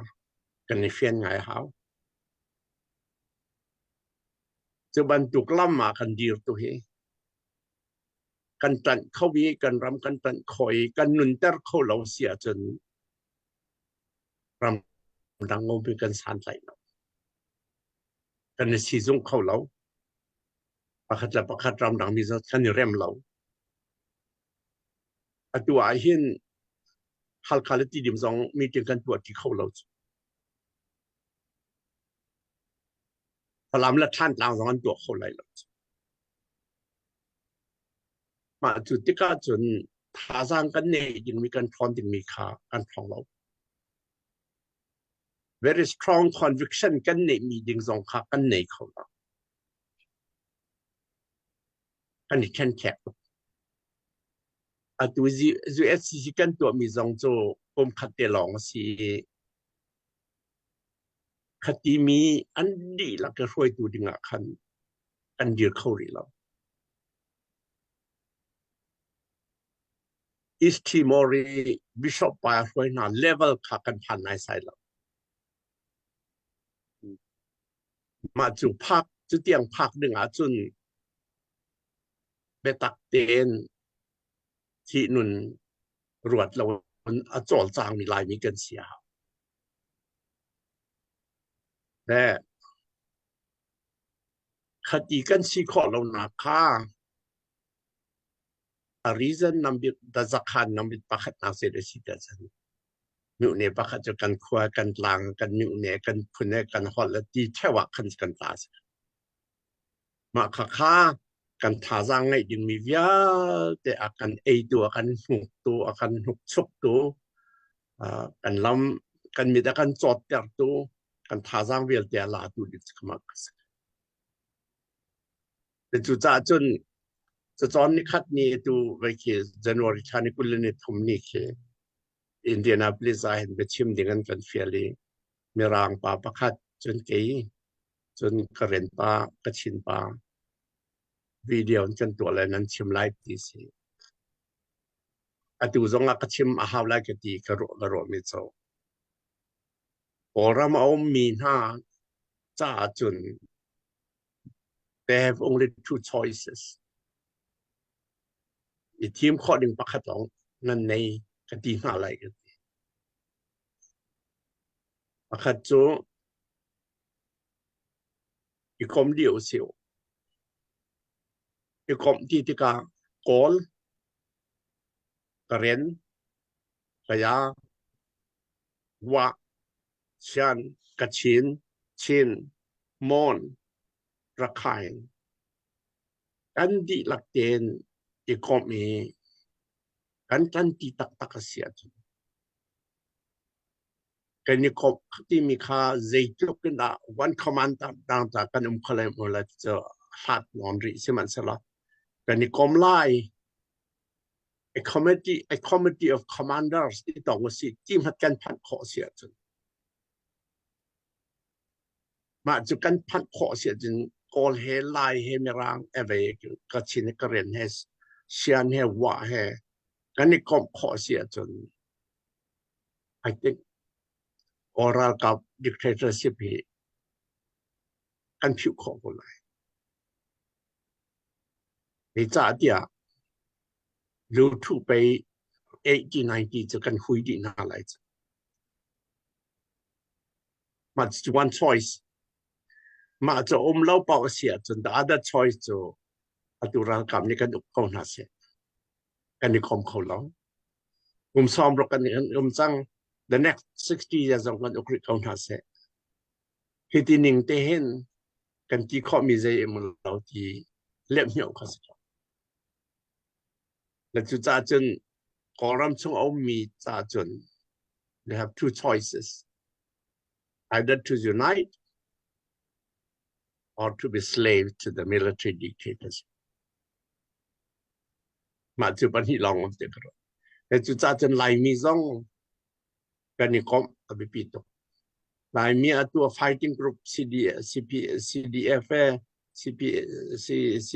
kan i fian ngai a hau. Cu bantuk lam ah kan dir tu hi kan ṭanh kho i kan ram kan ṭanh kho i kan nunter kho lo si ahcun ram dang ngopi kan santlaih lo. Kan i sizung kho lo. Pakhat le pakhat ramdang mi zong kan i rem lo. Atu ah hin Halkha le Tidim zong meeting kan tuah ti kho lo. Falam le Thantlang zong an tuah kho lai lo. Mah cu tikah cun thazaang kan neih dingmi kan ṭhawn dingmi kha kan ṭhawng lo. Very strong conviction kan neihmi ding zong kha kan nei kho lo. Kan i ṭhenṭhek tuk. Atu USCC kan tuahmi zong cu kum khat te lawng a si i Khatimi an dihlak i hruaitu dingah khan kan dir kho rih lo. East Timor i Bishop pa hruai hna level kha kan phan naisai lo. Mah cu phak cu tiang phak ding ahcun biatak tein thih nun ruat lo in a cawlcangmi Laimi kan si a hau. Le khati kan si khawh lonak kha a reason nambik dazakhan nambik pakhatnak se le si ta chan mihne pakhat cu kan khua kan tlang kan mihne kan phun he kan holh le ti theu ah khan kan tla si mah kha kha kan thazaang ngeih dingmi vialte a kan eitu a kan hnuktu a kan hnukchuktu kan lam kan mit a kan cawttertu kan thazaang vialte a latu ding cu mah ka si. Cucaah cun cacawn nikhat ni tu vei khi January thla ni 23 ni khi Indianapolis ah hin biachim ding an kan fial i Mirang pa pakhat cun kei cun ka ren pa ka chin pa video in kan tuah le nan chim lai ti si. Atu zong ah ka chim a hau lai ka ti ka ruah ka ruah mi cu. Kawlram a ummi hna caah cun they have only two choices. I thim khawh ding pakhat lawng nan nei ka ti hna lai ka ti. Pakhat cu i kom dih usih. I komh ti tikah Kawl, Karen, Kaya, Wah, Shan, Kachin, Chin, Mon, Rakhine kan dihlak tein i komh i kan ṭanti taktak a si ahcun kan i komh timi kha zeitluk in dah one command dang ta kan um kho lai maw lai ti cu hlat nawn rih sihmanhsehlaw kan i kom lai. A committee of commanders ti tong usih ti hmat kan phanh khawh si ahcun mah cu kan phanh khawh si ahcun Kawl he Lai he Mirang eve Kachin he Karen he Sian he Wa he kan i komh khawh si ahcun I think Kawl ralkap dictatorship hi kan philh khawh ko lai. Zeicahtiah Luthu pei 1890 cu kan hui dih hna lai cu. Mah cu one choice. Mah cu um lo paoh a si ahcun the other choice cu atu ralkap nih kan uk ko hna seh. Kan i khom kho lo. Kum 60 kan um cang. The next 60 years zong kan uk rih ko hna seh. Hi ti ning te hin kan ti khawhmi zei um lo ti lehhmioh kha si ko. Le cucaah cun Kawlram chung a ummi caah cun they have two choices. Either to unite or to be slave to the military dictators. Mah cu pahnih lawng um te ka ruah. Le cucaah cun Laimi zong kan i komh a biapi tuk. Laimi atu a fighting group CD, CP, CDF e CP, C, C,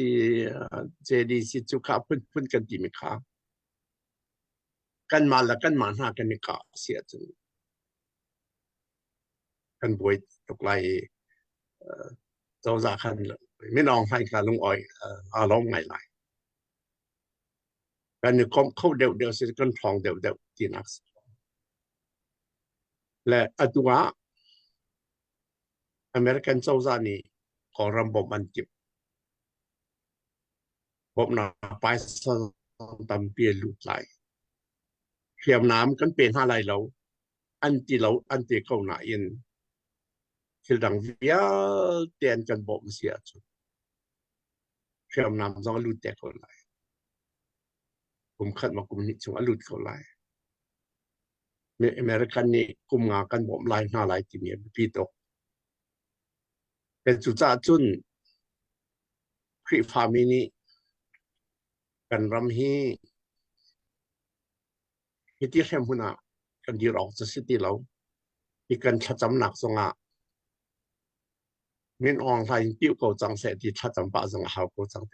JDC cu kha phunphun kan timi kha kanmah le kanmah hna kan i kah si ahcun kan buai tuk lai i cozah khan minawng hmai kha lungawi aa lawm ngai lai. Kan i komh kho deuh deuh si kan ṭhawng deuh deuh tinak si. Le atu ah American cozah nih Kawlram bawmh an timh. Bawmhnak paisa tampi a lut lai. Hriamnam kan pe hna lai lo an ti lo an ti ko nain Thil dang vialte an kan bawmh si ahcun hriamnam zong a lut te ko lai. Kum khat ma kum hnih chung a lut ko lai. American nih kum nga kan bawmh lai hna lai timi a biapi tuk. Cucaah cun Khrihfami nih kan ram hi hiti hremhmun ah kan dir awk cu si ti lo. Hi kan thlacamnak zongah Min Aung Hlaing piu ko cang seh ti thlacam pah zong a hau ko cang.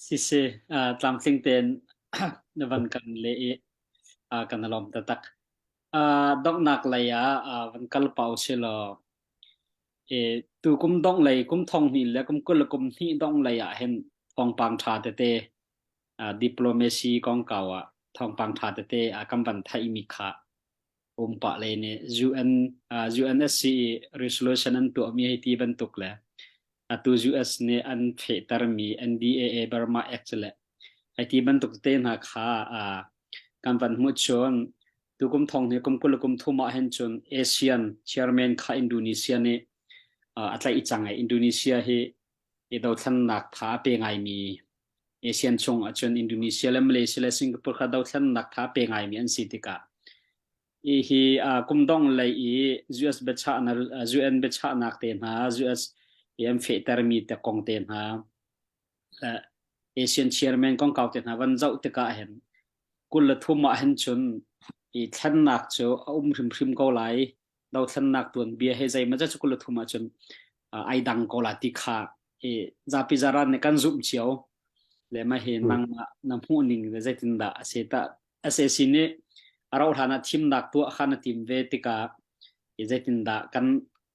Sisi, tlamtling tein na van kan le i kan lawm taktak. Donghnak lei ah van kal pau si law tu kum dongh lei kum thong hnih le kum 20 le kum hnih dongh lei ah hin thawngpang ṭha tete diplomacy kongkau ah thawngpang ṭha tete kan van theihmi kha pumpak lei nih UN UNSC i resolution an tuahmi hei ti bantuk le atu US nih an fehtermi NDAA Burma Act le hei ti bantuk te hna kha kan van hmuh cun tukum thong hi kum 20 le kum thum ah hin cun ASEAN chairman kha Indonesia nih a tlaih cang i Indonesia hi i dothlennak tha a pe ngaimi ASEAN chung ahcun Indonesia le Malaysia le Singapore kha dothlennak tha pe ngaimi an si tikah i hi kum dong lei i US biachahnak UN biachahnak te hna US i an fehtermi te kong te hna ASEAN chairman kongkau te hna van zoh tikah hin 23 ah hin cun i thlennak cu a um hrimhrim ko lai. Dothlennak tuanbia he zeimaw cu 23 ah cun ai dang ko la ti kha i zapi zaran nih kan zumh cio. Le mah hi nangmah na hmuh ning le zeitindah a si ta SAC nih a rauh hlan ah thimnak tuah kha na tim ve tikah i zeitindah kan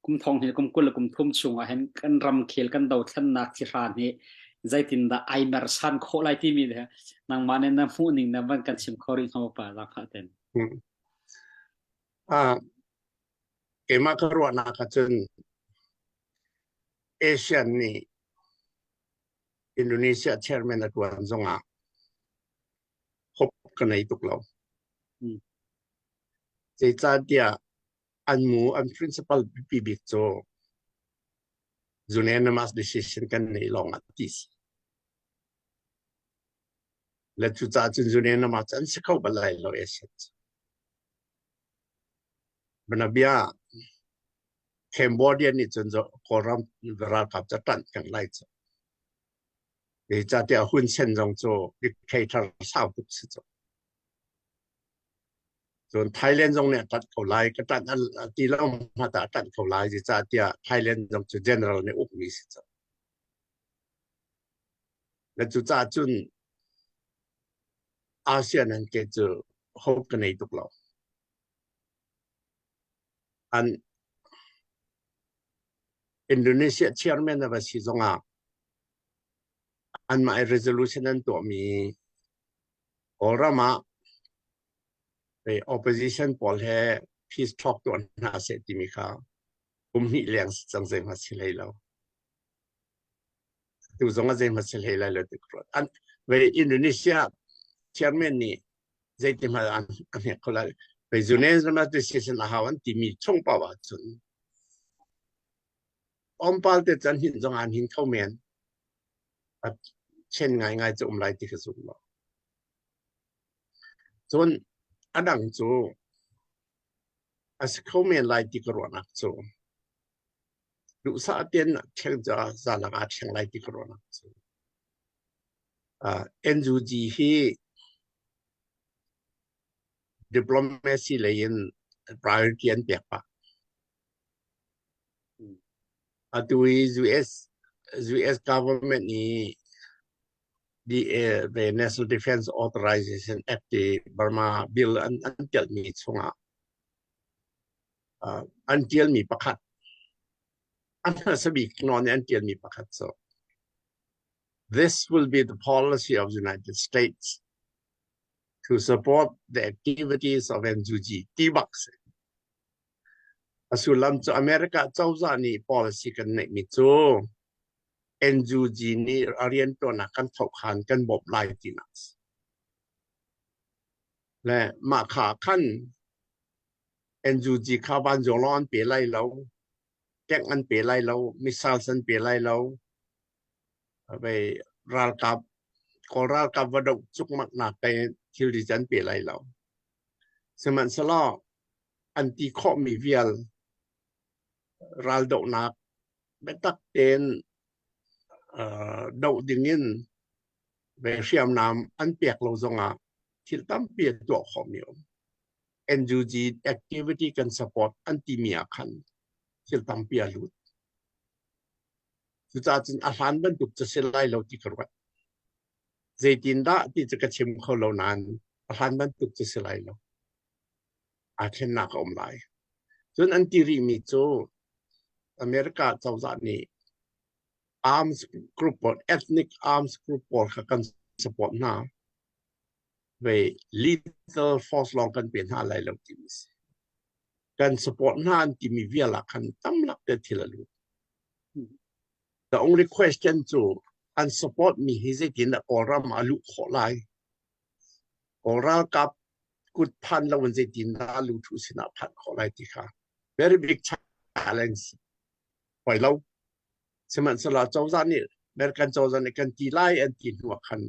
kum thong hi kum 20 le kum thum chung ah hin kan ramkhel kan dothlennak thihran hi zeitindah ai mersan khawh lai timi le nangmah nih na hmuh ning na van kan chim kho rih hnga pa zakha ten. Keimah ka ruahnak ahcun ASEAN nih Indonesia chairman a tuan zongah hope ka nei tuk lo. Zeicahtiah an mu an principal biapi bik cu unanimous decision kan nei lawng ah ti si. Le cucaah cun unanimous an si kho bal lai lo ASEAN cu. Banabia Cambodia nih cun Kawlram ralkap cu ṭanh kan lai cu. Zeicahtiah Hun Sen zong cu dictator sau tuk si cu. Cun Thailand zong nih a ṭanh ko lai. Ka ṭanh a ti lo hmanh ah a ṭanh ko lai. Zeicahtiah Thailand zong cu general nih ukmi si cu. Le cucaah cun ASEAN an ke cu hope ka nei tuk lo. An Indonesia chairman a va si zongah anmah i resolution an tuahmi Kawlram ah opposition pawl he peace talk tuah hna seh timi kha kum hnih leng si cang zeihmanh si hlei lo. Tu zong ah zeihmanh si hlei lai lo ti ka ruat. An ve Indonesia chairman nih zeiti hmanh an a hnek kho lai. Ve unanimous decision a hau an timi chung paoh ahcun ompal te can hin zong an hin kho men. A chen ngaingai cu um lai ti ka zum lo. Cun a dang cu a si kho men lai ti ka ruahnak cu duhsah tein thleng ca zalak aa thleng lai ti ka ruahnak cu NUG hi diplomacy lei in priority an pek pah. Atu i US government nih the National Defense Authorization Act i Burma bill an telhmi chungah an tialmi pakhat a hmasa bik nawn i an tialmi pakhat cu This will be the policy of the United States to support the activities of NUG ti bak si. A sullam cu America cozah nih policy kan neihmi cu NUG nih a rianṭuannak kan thawk khan kan bawmh lai tinak a si. Le mah kha khan NUG kha vanzawng lawng an pe lai lo, tank an pe lai lo, missiles an pe lai lo. Vei ralkap Kawl ralkap va doh cukmaknak te thilri cu an pe lai lo. Sihmanhsehlaw an ti khawhmi vial raldohnak biatak tein doh dingin ve hriamnam an pek lo zongah thil tampi an tuah khawhmi a um. NUG activity kan support an timi ah khan thil tampi a lut. Cucaah cun a hlan bantuk cu si lai lo ti ka ruat. Zeitindah ti cu ka chim kho lo nain a hlan bantuk cu si lai lo. Aa thlennak a um lai. Cun an ti rihmi cu America cozah nih arms group pawl, ethnic arms group pawl kha kan support hna. Ve lethal force lawng kan pe hna lai lo timi si. Kan support hna an timi vial ah khan tamlak te thil a lut. The only question cu an support mi hi zeitin dah Kawlram ah a luh khawh lai? Kawl ralkap kut phan lo in zeitin dah a luh sinah phanh khawh lai ti kha very big challenge. Hoi lo. Sihmanhsehlaw cozah nih American cozah nih kan ti lai an ti hnu ah khan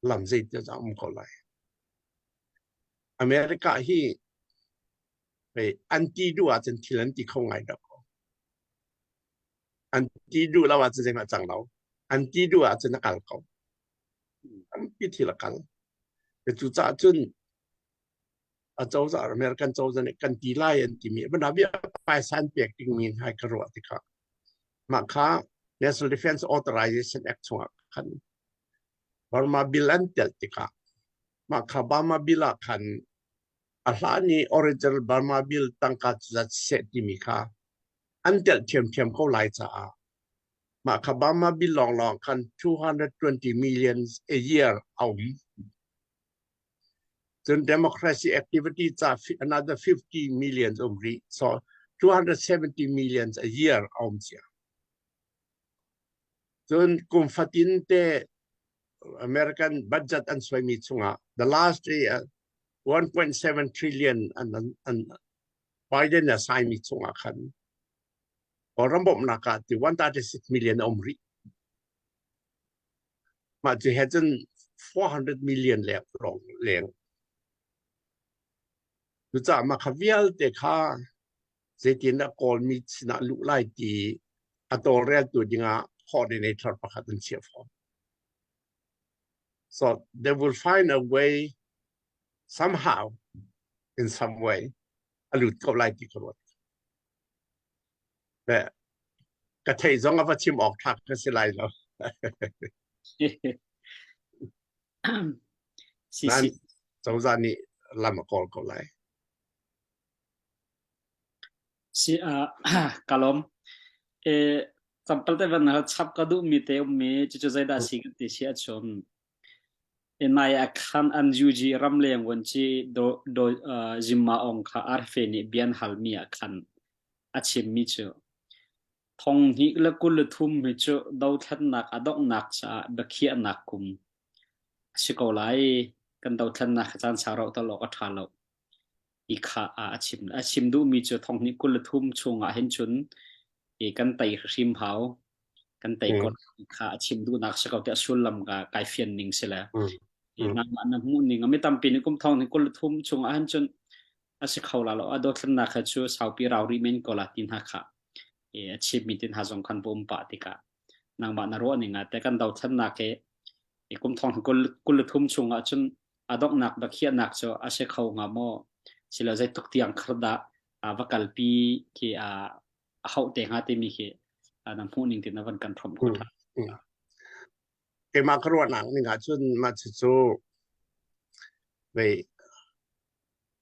lam zeitin dah um ko lai. America hi an ti duh ahcun thil an ti kho ngai dah ko. An ti duh lo ahcun zeihmah cang lo. An ti duh ahcun a kal ko. Tampi thil a kal. Cucaah cun a cozah American cozah nih kan ti lai an timi bana bia paisa an pek dingmi hna ka ruah tikah mah kha National Defense Authorization Act chungah khan Burma bill an telh tikah mah kha Burma bill ah khan a hlan i original Burma bill tangka zat seh timi kha an telh ṭhiamṭhiam ko lai caah mah kha Burma bill lawnglawng khan 220 million a year a um. Cun democracy activity ca another 50 million um rih. So 270 millions a year a um cia. Cun kum fatin te American budget an suaimi chungah the last year 1.7 trillion an, an, an Biden a saimi chungah khan ram bawmhnak ah ti 136 million a um rih. Mah cu he cun 400 million leng lawng leng. Cucaah mah kha vialte kha zeitindah Kawlmi sinah luh lai ti a tawlreltu dingah coordinator pakhat an chiah fawn. So they will find a way somehow in some way a lut ko lai ti ka ruat. Ka theih zong a va chim awk ṭha ka si lai lo. Si si. Cozah nih lam a kawl ko lai. Si ka lawm. E campal te van chap ka duh mi te um mi cucu zeidah si kan ti si ahcun nai ah khan an UG ramleng vuanci do do Zimma Aung kha RFA nih bia an halmi ah khan a chimmi cu thong hnih le 23 hi cu dothlennak a donghnak caah biakhiahnak kum a si ko lai. Kan dothlennak hi caan sau rauh tal awk a ṭha lo. I kha a chim. A chim duhmi cu thong hnih 23 chungah hin cun i kan tei hrim hau. Kan tei ko kha a chim duhnak si ko tiah sullam ka kai fian ning si le. Nangmah na hmuh ning mi tampi nih kum thong hnih 23 chungah hin cun a si kho la lo. A dothlennak kha cu saupi rau rih men ko la ti hna kha a chimmi tin hna zong khan va um pah tikah nangmah na ruah ning ah te kan dothlennak hi i kum thong 23 chungah cun a donghnak biakhiahnak cu a si kho hnga maw silo zeitluk tiang khar dah va kalpi khi a hauh te hnga timi khi na hmuh ning tin na van kan hrawmh kho ṭha. Keimah ka ruahnak ning ah cun mah cucu vei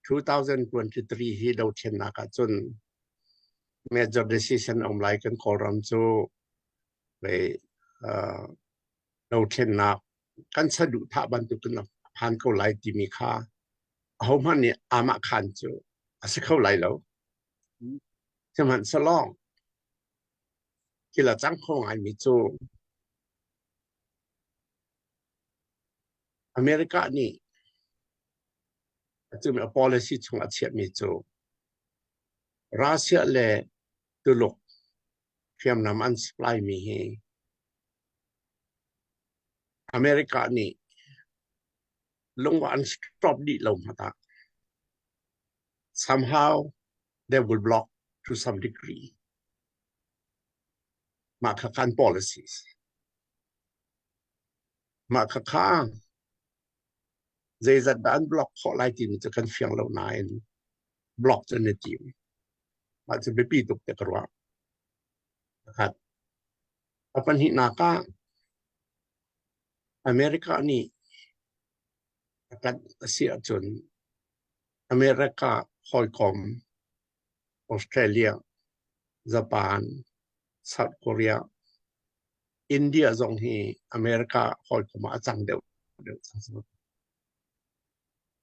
2023 hi dothlennak ah cun major decision um lai kan Kawlram cu vei dothlennak kan saduhthah bantukin a phan ko lai timi kha ahohmanh nih amah khan cu a si kho lai lo. Sihmanhsehlaw thil a cang kho ngaimi cu America nih Atu mi a policy chung a chiahmi cu Russia le Tuluk hriamnam an supply mi hi America nih lung an stop dih lo hmanh ah somehow they will block to some degree. Mah kha kan policies. Mah kha kha zeizat dah an block khawh lai timi cu kan fiang lo nain block cu an i tim. Mah cu biapi tuk te ka ruah. Pakhat. A pahnihnak ah America nih a ṭanh a si ahcun America hawikom Australia, Japan, South Korea, India zong hi America hawikom ah a cang deuh deuh cang.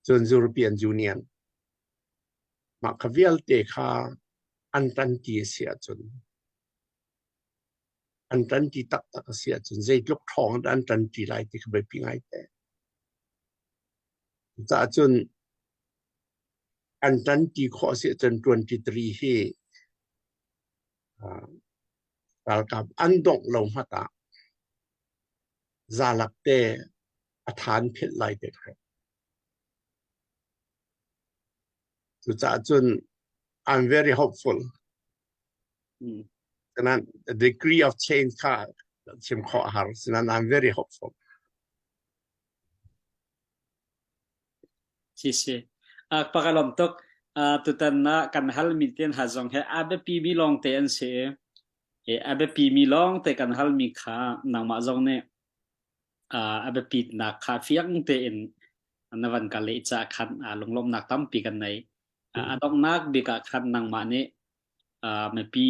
Cun European Union mah kha vialte kha an ṭanti a si ahcun an ṭanti taktak a si ahcun zeitluk ṭhawng dah an ṭanti lai ti kha biapi ngaite. Cucaah cun an ṭanti khawh a si ahcun 23 hi ralkap an dongh lo hmanh ah zalak te a than philh lai te kha. Cucaah cun I'm very hopeful. Sinan the degree of change kha chim khawh a har. Sinan I'm very hopeful. Si si. Pakalom tuk. Tutan na kan halmi ten ha zong he a biapi mi lawng te an si. E a biapi mi lawng te kan halmi kha nangmah zong nih a biapitnak kha fiang tein na van ka leh ca khan lunglawmhnak tampi kan nei. A donghnak bik ah khan nangmah nih mipi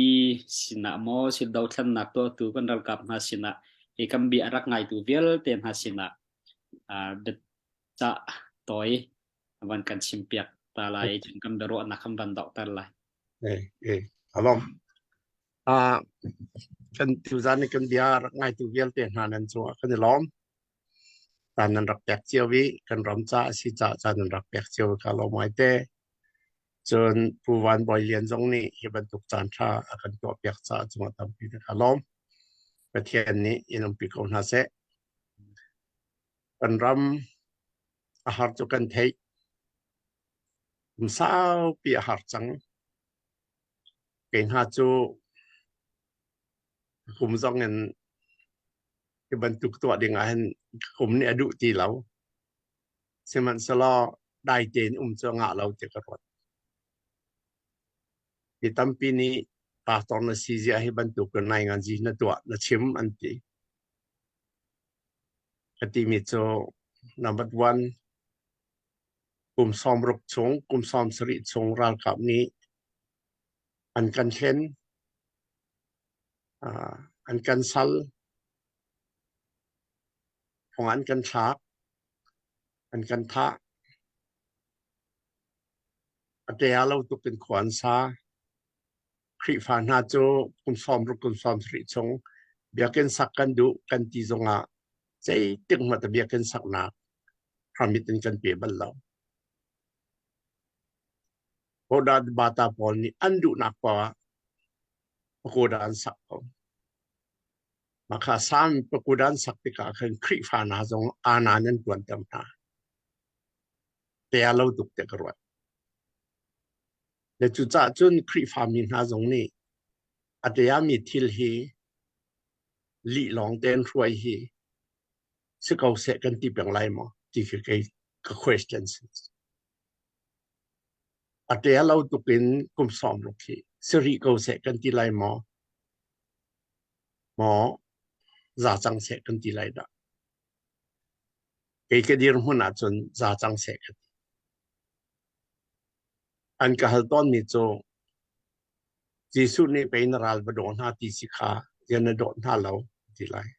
sinah maw sil dothlennak tuahtu kan ralkap hna sinah hi kan bia a rak ngaitu vialte hna sinah biacah tawi van kan chimpiak ta lai cun kan biaruahnak kan van dohter lai. Eh, eh, alom. Kan tuzan ni kan bia rak ngaitu vialte hna nan cungah kan i lawm. Caan nan rak pek cio i kan ram ca a si caah caan nan rak pek cio i ka lawm ngai te. Cun Pu Van Bawi Lian zong nih hi bantuk caan ṭha a kan tuahpiak caah cungah tampi ka lawm. Pathian nih in umpi ko hna seh. Kan ram a har cu kan theih. Kum saupi a har cang. Kei hna cu kum zong in hi bantuk tuah ding ah hin kum nih a duh ti lo. Sihmanhsehlaw dai tein um cu a ngah lo ti ka ruat. Mi tampi nih pastor na si zia hi bantuk in nai ngan zi na tuah na chim an ti. Ka timi cu number one kum 60 chung kum 70 chung ralkap nih an kan hlen an kan sal thong an kan thlak an kan thah a tea lo tuk in khua an sa Khrihfa hna cu kum 60 kum 70 chung biakinn sak kan duh kan ti zongah zeitik hmanh biakinn saknak permit in kan pe bal lo. Hoda bata pawl nih an duhnak paoh ah pagoda an sak ko. Maka sam pagoda an sak tikah khan Khrihfa hna zong ana nan tuanter hna. Tea lo tuk te ka ruat. Le cucaah cun Khrihfa mi hna zong nih a teami thil hi lih lawng tein hruai hi si ko seh kan ti peng lai maw ti khi kei ka question si. A tea lo tuk in kum 60 hi si rih ko seh kan ti lai maw? Maw za cang seh kan ti lai dah? Kei ka dirhmun ahcun za cang seh ka ti. An ka hal tawnmi cu Jesuh nih pei na ral va daw hna ti si kha rian na dawt hna lo ti lai.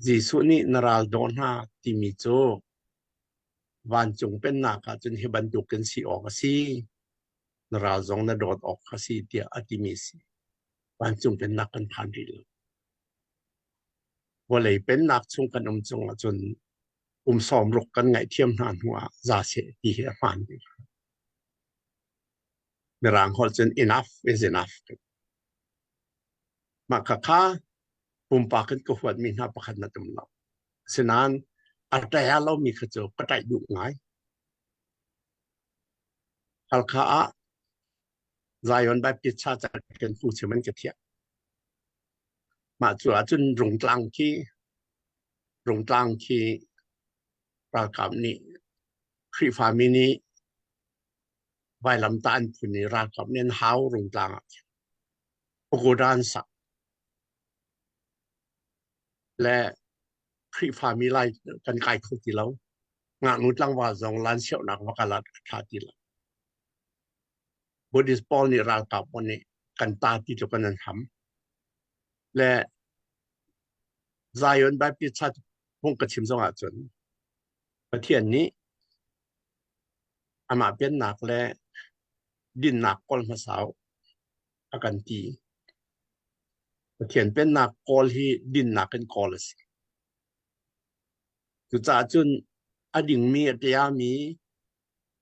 Jesuh nih na ral daw hna timi cu vancung pennak ah cun hi bantukin si awk a si. Na ral zong na dawt awk a si tiah a timi si. Vancung pennak kan phan rih lo. Vawlei pennak chung kan um chung ahcun. Kum 60 kan ngaihthiam hna hnu ah za seh ti hi a hmaan bik. Mirang holh cun enough is enough. Mah khakha pumpak in ka huatmi hna pakhat na tum lo. Asinain a ṭaya lomi kha cu ka ṭaih duh ngai. Halkha ah Zion Baptist Church ah kan phungchim an ka thiah. Mah cu ahcun Rungtlang khi ralkap nih Khrihfami nih vailamtah an phun i ralkap nih an hau Rungtlang ah khin. Pagoda an sak. Le Khrihfami lai kan kai kho ti lo. Ngaknu tlangval zong lan siauhnak va kal ah a ṭha ti lo. Buddhist pawl nih ralkap pawl nih kan ta ti tluk in an ham. Le Zion Baptist Church hung ka chim zong ahcun Pathian nih amah pennak le dinnak kawl hmasa u a kan ti. Pathian pennak kawl hi dinnak in kawl a si. Cucaah cun a dingmi a tiami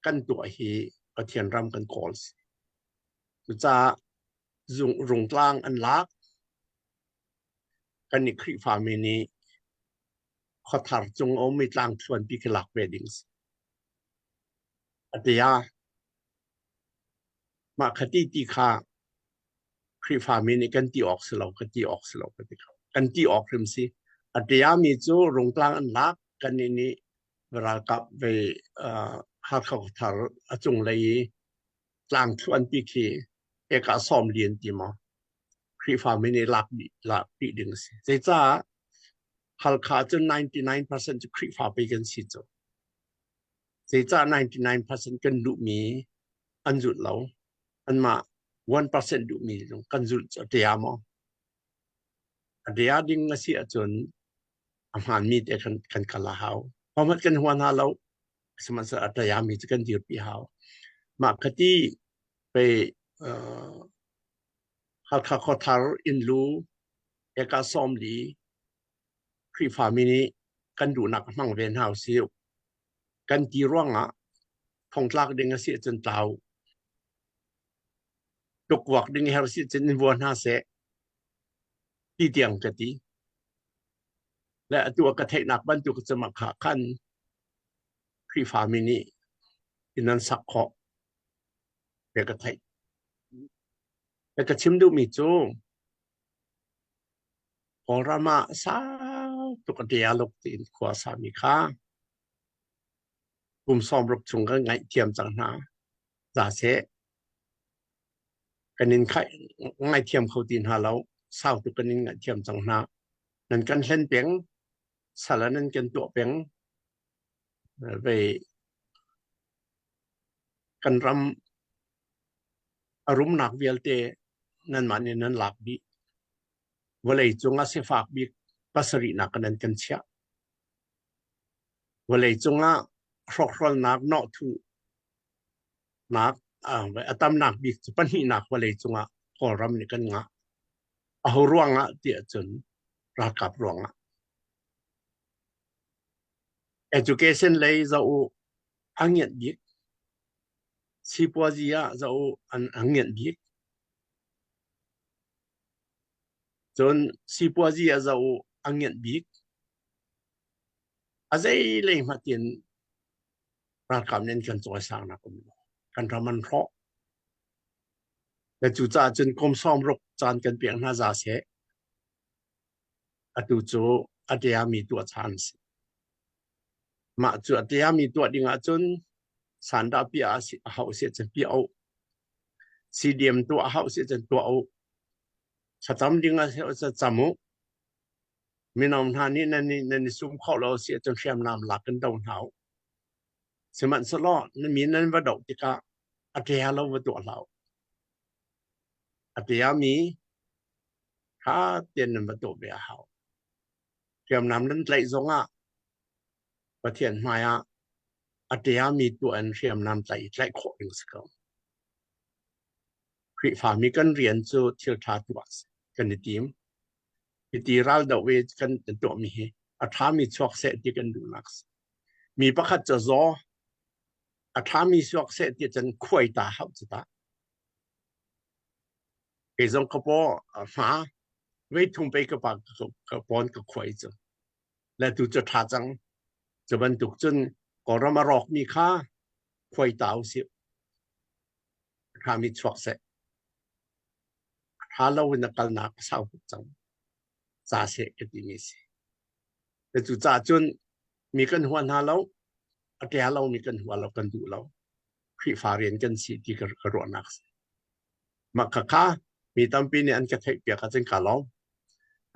kan tuah hi Pathian ram kan kawl si. Cucaah zung rungtlang an lak. Kan i Khrihfami nih khuathar cung a ummi tlangthluanpi khi lak ve ding si. A tia. Mah khati ti kha Khrihfami nih kan ti awk si lo, ka ti awk si lo ka ti kho. Kan ti awk hrim si. A tiami cu rungtlang an lak, kan nih nih ralkap ve Hakha khuathar a cunglei i tlangthluanpi khi eka sawm lian ti maw Khrihfami nih lak dih lak dih ding a si. Zeicah Halkha cu 99% cu Khrihfa pei kan si cu. Zeicah 99% kan duhmi an zulh lo. Anmah 1% duhmi zong kan zulh cu a tia maw? A tia ding a si ahcun a hmaanmi te kan kan kal a hau. Hohmanh kan hua hna lo. Sihmanhsehlaw a ṭayami cu kan dirpi hau. Mah khati pei Halkha khuathar innlu eka 40 Khrihfami nih kan duhnak hmang ve hna usih. Kan ti ruangah thongtlak ding a si ahcun tlau. Tukvuak ding her si ahcun in vua hna seh ti tiang ka ti. Le atu a ka theihnak bantuk cu mah kha khan Khrihfami nih inn an sak khawh te ka theih. Le ka chim duhmi cu Kawlram ah sau tuk a dialog tiin khua sami kha kum 60 chung kan ngaihthiam cang hna. Za seh kan in ngaithiam kho ti hna lo. Sau tuk kan in ngaihthiam cang hna. Nan kan hlen peng, sal ah nan kan tuah peng. Vei kan ram a rumnak vialte nanmah nih nan lak dih. Vawlei cung ah sifak bik pasarihnak nan kan chiah. Vawlei cung ah hrawkhralnak nawhthuhnak a tamnak bik cu pahnihnak vawlei cung ah Kawlram nih kan ngah. Aho ruangah tiah cun ralkap ruangah. Education lei zoh u a ngiat bik. Sipuazi ah zoh u an a ngiat bik. Cun sipuazi ah zoh u a ngiat bik. A zei lei hmanh in ralkap nih an kan cawisangnak um lo. Kan ram an hrawh. Le cucaah cun kum 60 caan kan pek hna za seh. Atu cu a tiami tuah caan a si. Mah cu a tiami tuah ding ahcun sandah piah a hauh si ahcun piah u. CDM tuah a hauh si ahcun tuah u. Thlacam ding a si ahcun cam u. Mino hna nih nan i sum khawh lo si ahcun hriamnam lak in do hna u. Sihmanhsehlaw na mi nan va doh tikah a ṭia lo va tuah hlah u. A ṭiami ṭha tein nan va tuah ve a hau. Hriamnam nan tlaih zongah Pathian hmaiah a ṭiami tuah in hriamnam tlaih i tlaih khawh ding si ko. Khrihfami kan rian cu thil ṭha tuah a si. Kan i tim. Hiti raldoh i kan tuahmi hi a ṭhami chuak seh ti kan duhnak a si. Mi pakhat cu zaw a ṭhami suak seh ti cun khuai ta hau cu ta. Kei zong ka paw a hma vei thum pei ka pa ka pawn ka khuai cu. Le tu cu ṭha cang. Cu bantuk cun Kawlram a rawkmi kha khuai ta usih. A ṭhami chuak seh. A ṭha lo in a kalnak a sau tuk cang. Ca seh ka timi si. Cu caah cun mi kan hua hna lo, a ṭia lomi kan hua lo, kan duh lo. Khrihfa rian kan si ti ka ruahnak a si. Mah khakha mi tampi nih an ka theihpiak ahcun kaa lawm.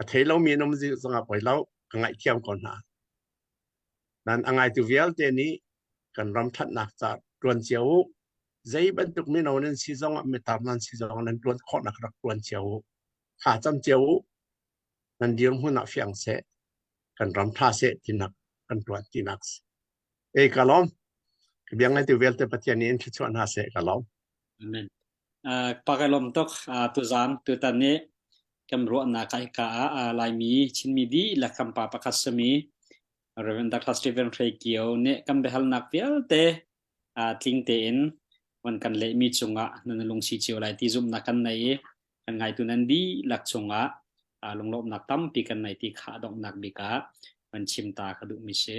A thei lomi an um zongah poi lo, ka ngaihthiam ko hna. Nan a ngaitu vialte nih kan ram ṭhatnak ca ṭuan cio u. Zei bantuk mino nan si zongah mitar nan si zongah nan ṭuan khawhnak rak ṭuan cio u. Thla cam cio u. Nan dirhmun ah fiang seh, kan ram ṭha seh tinak kan ṭuan tinak si. Ei ka lawm. Ka bia ngaitu vialte Pathian nih in thluachuah hna seh ka lawm. Amen. Uh, pa ka lawm tuk. Uh, tuzan tutan nih kan ruahnak ah hika ah Laimi Chinmi dihlak kan pa pakhat sami Reverend Dr. Stephen Hre Kio nih kan biahalnak vialte tling tein van kan lehmi cungah nan lungsi cio lai ti zumhnak kan nei i kan ngaitu nan dihlak cungah lunglawmhnak tampi kan nei ti kha donghnak bik ah van chim ta ka duhmi si.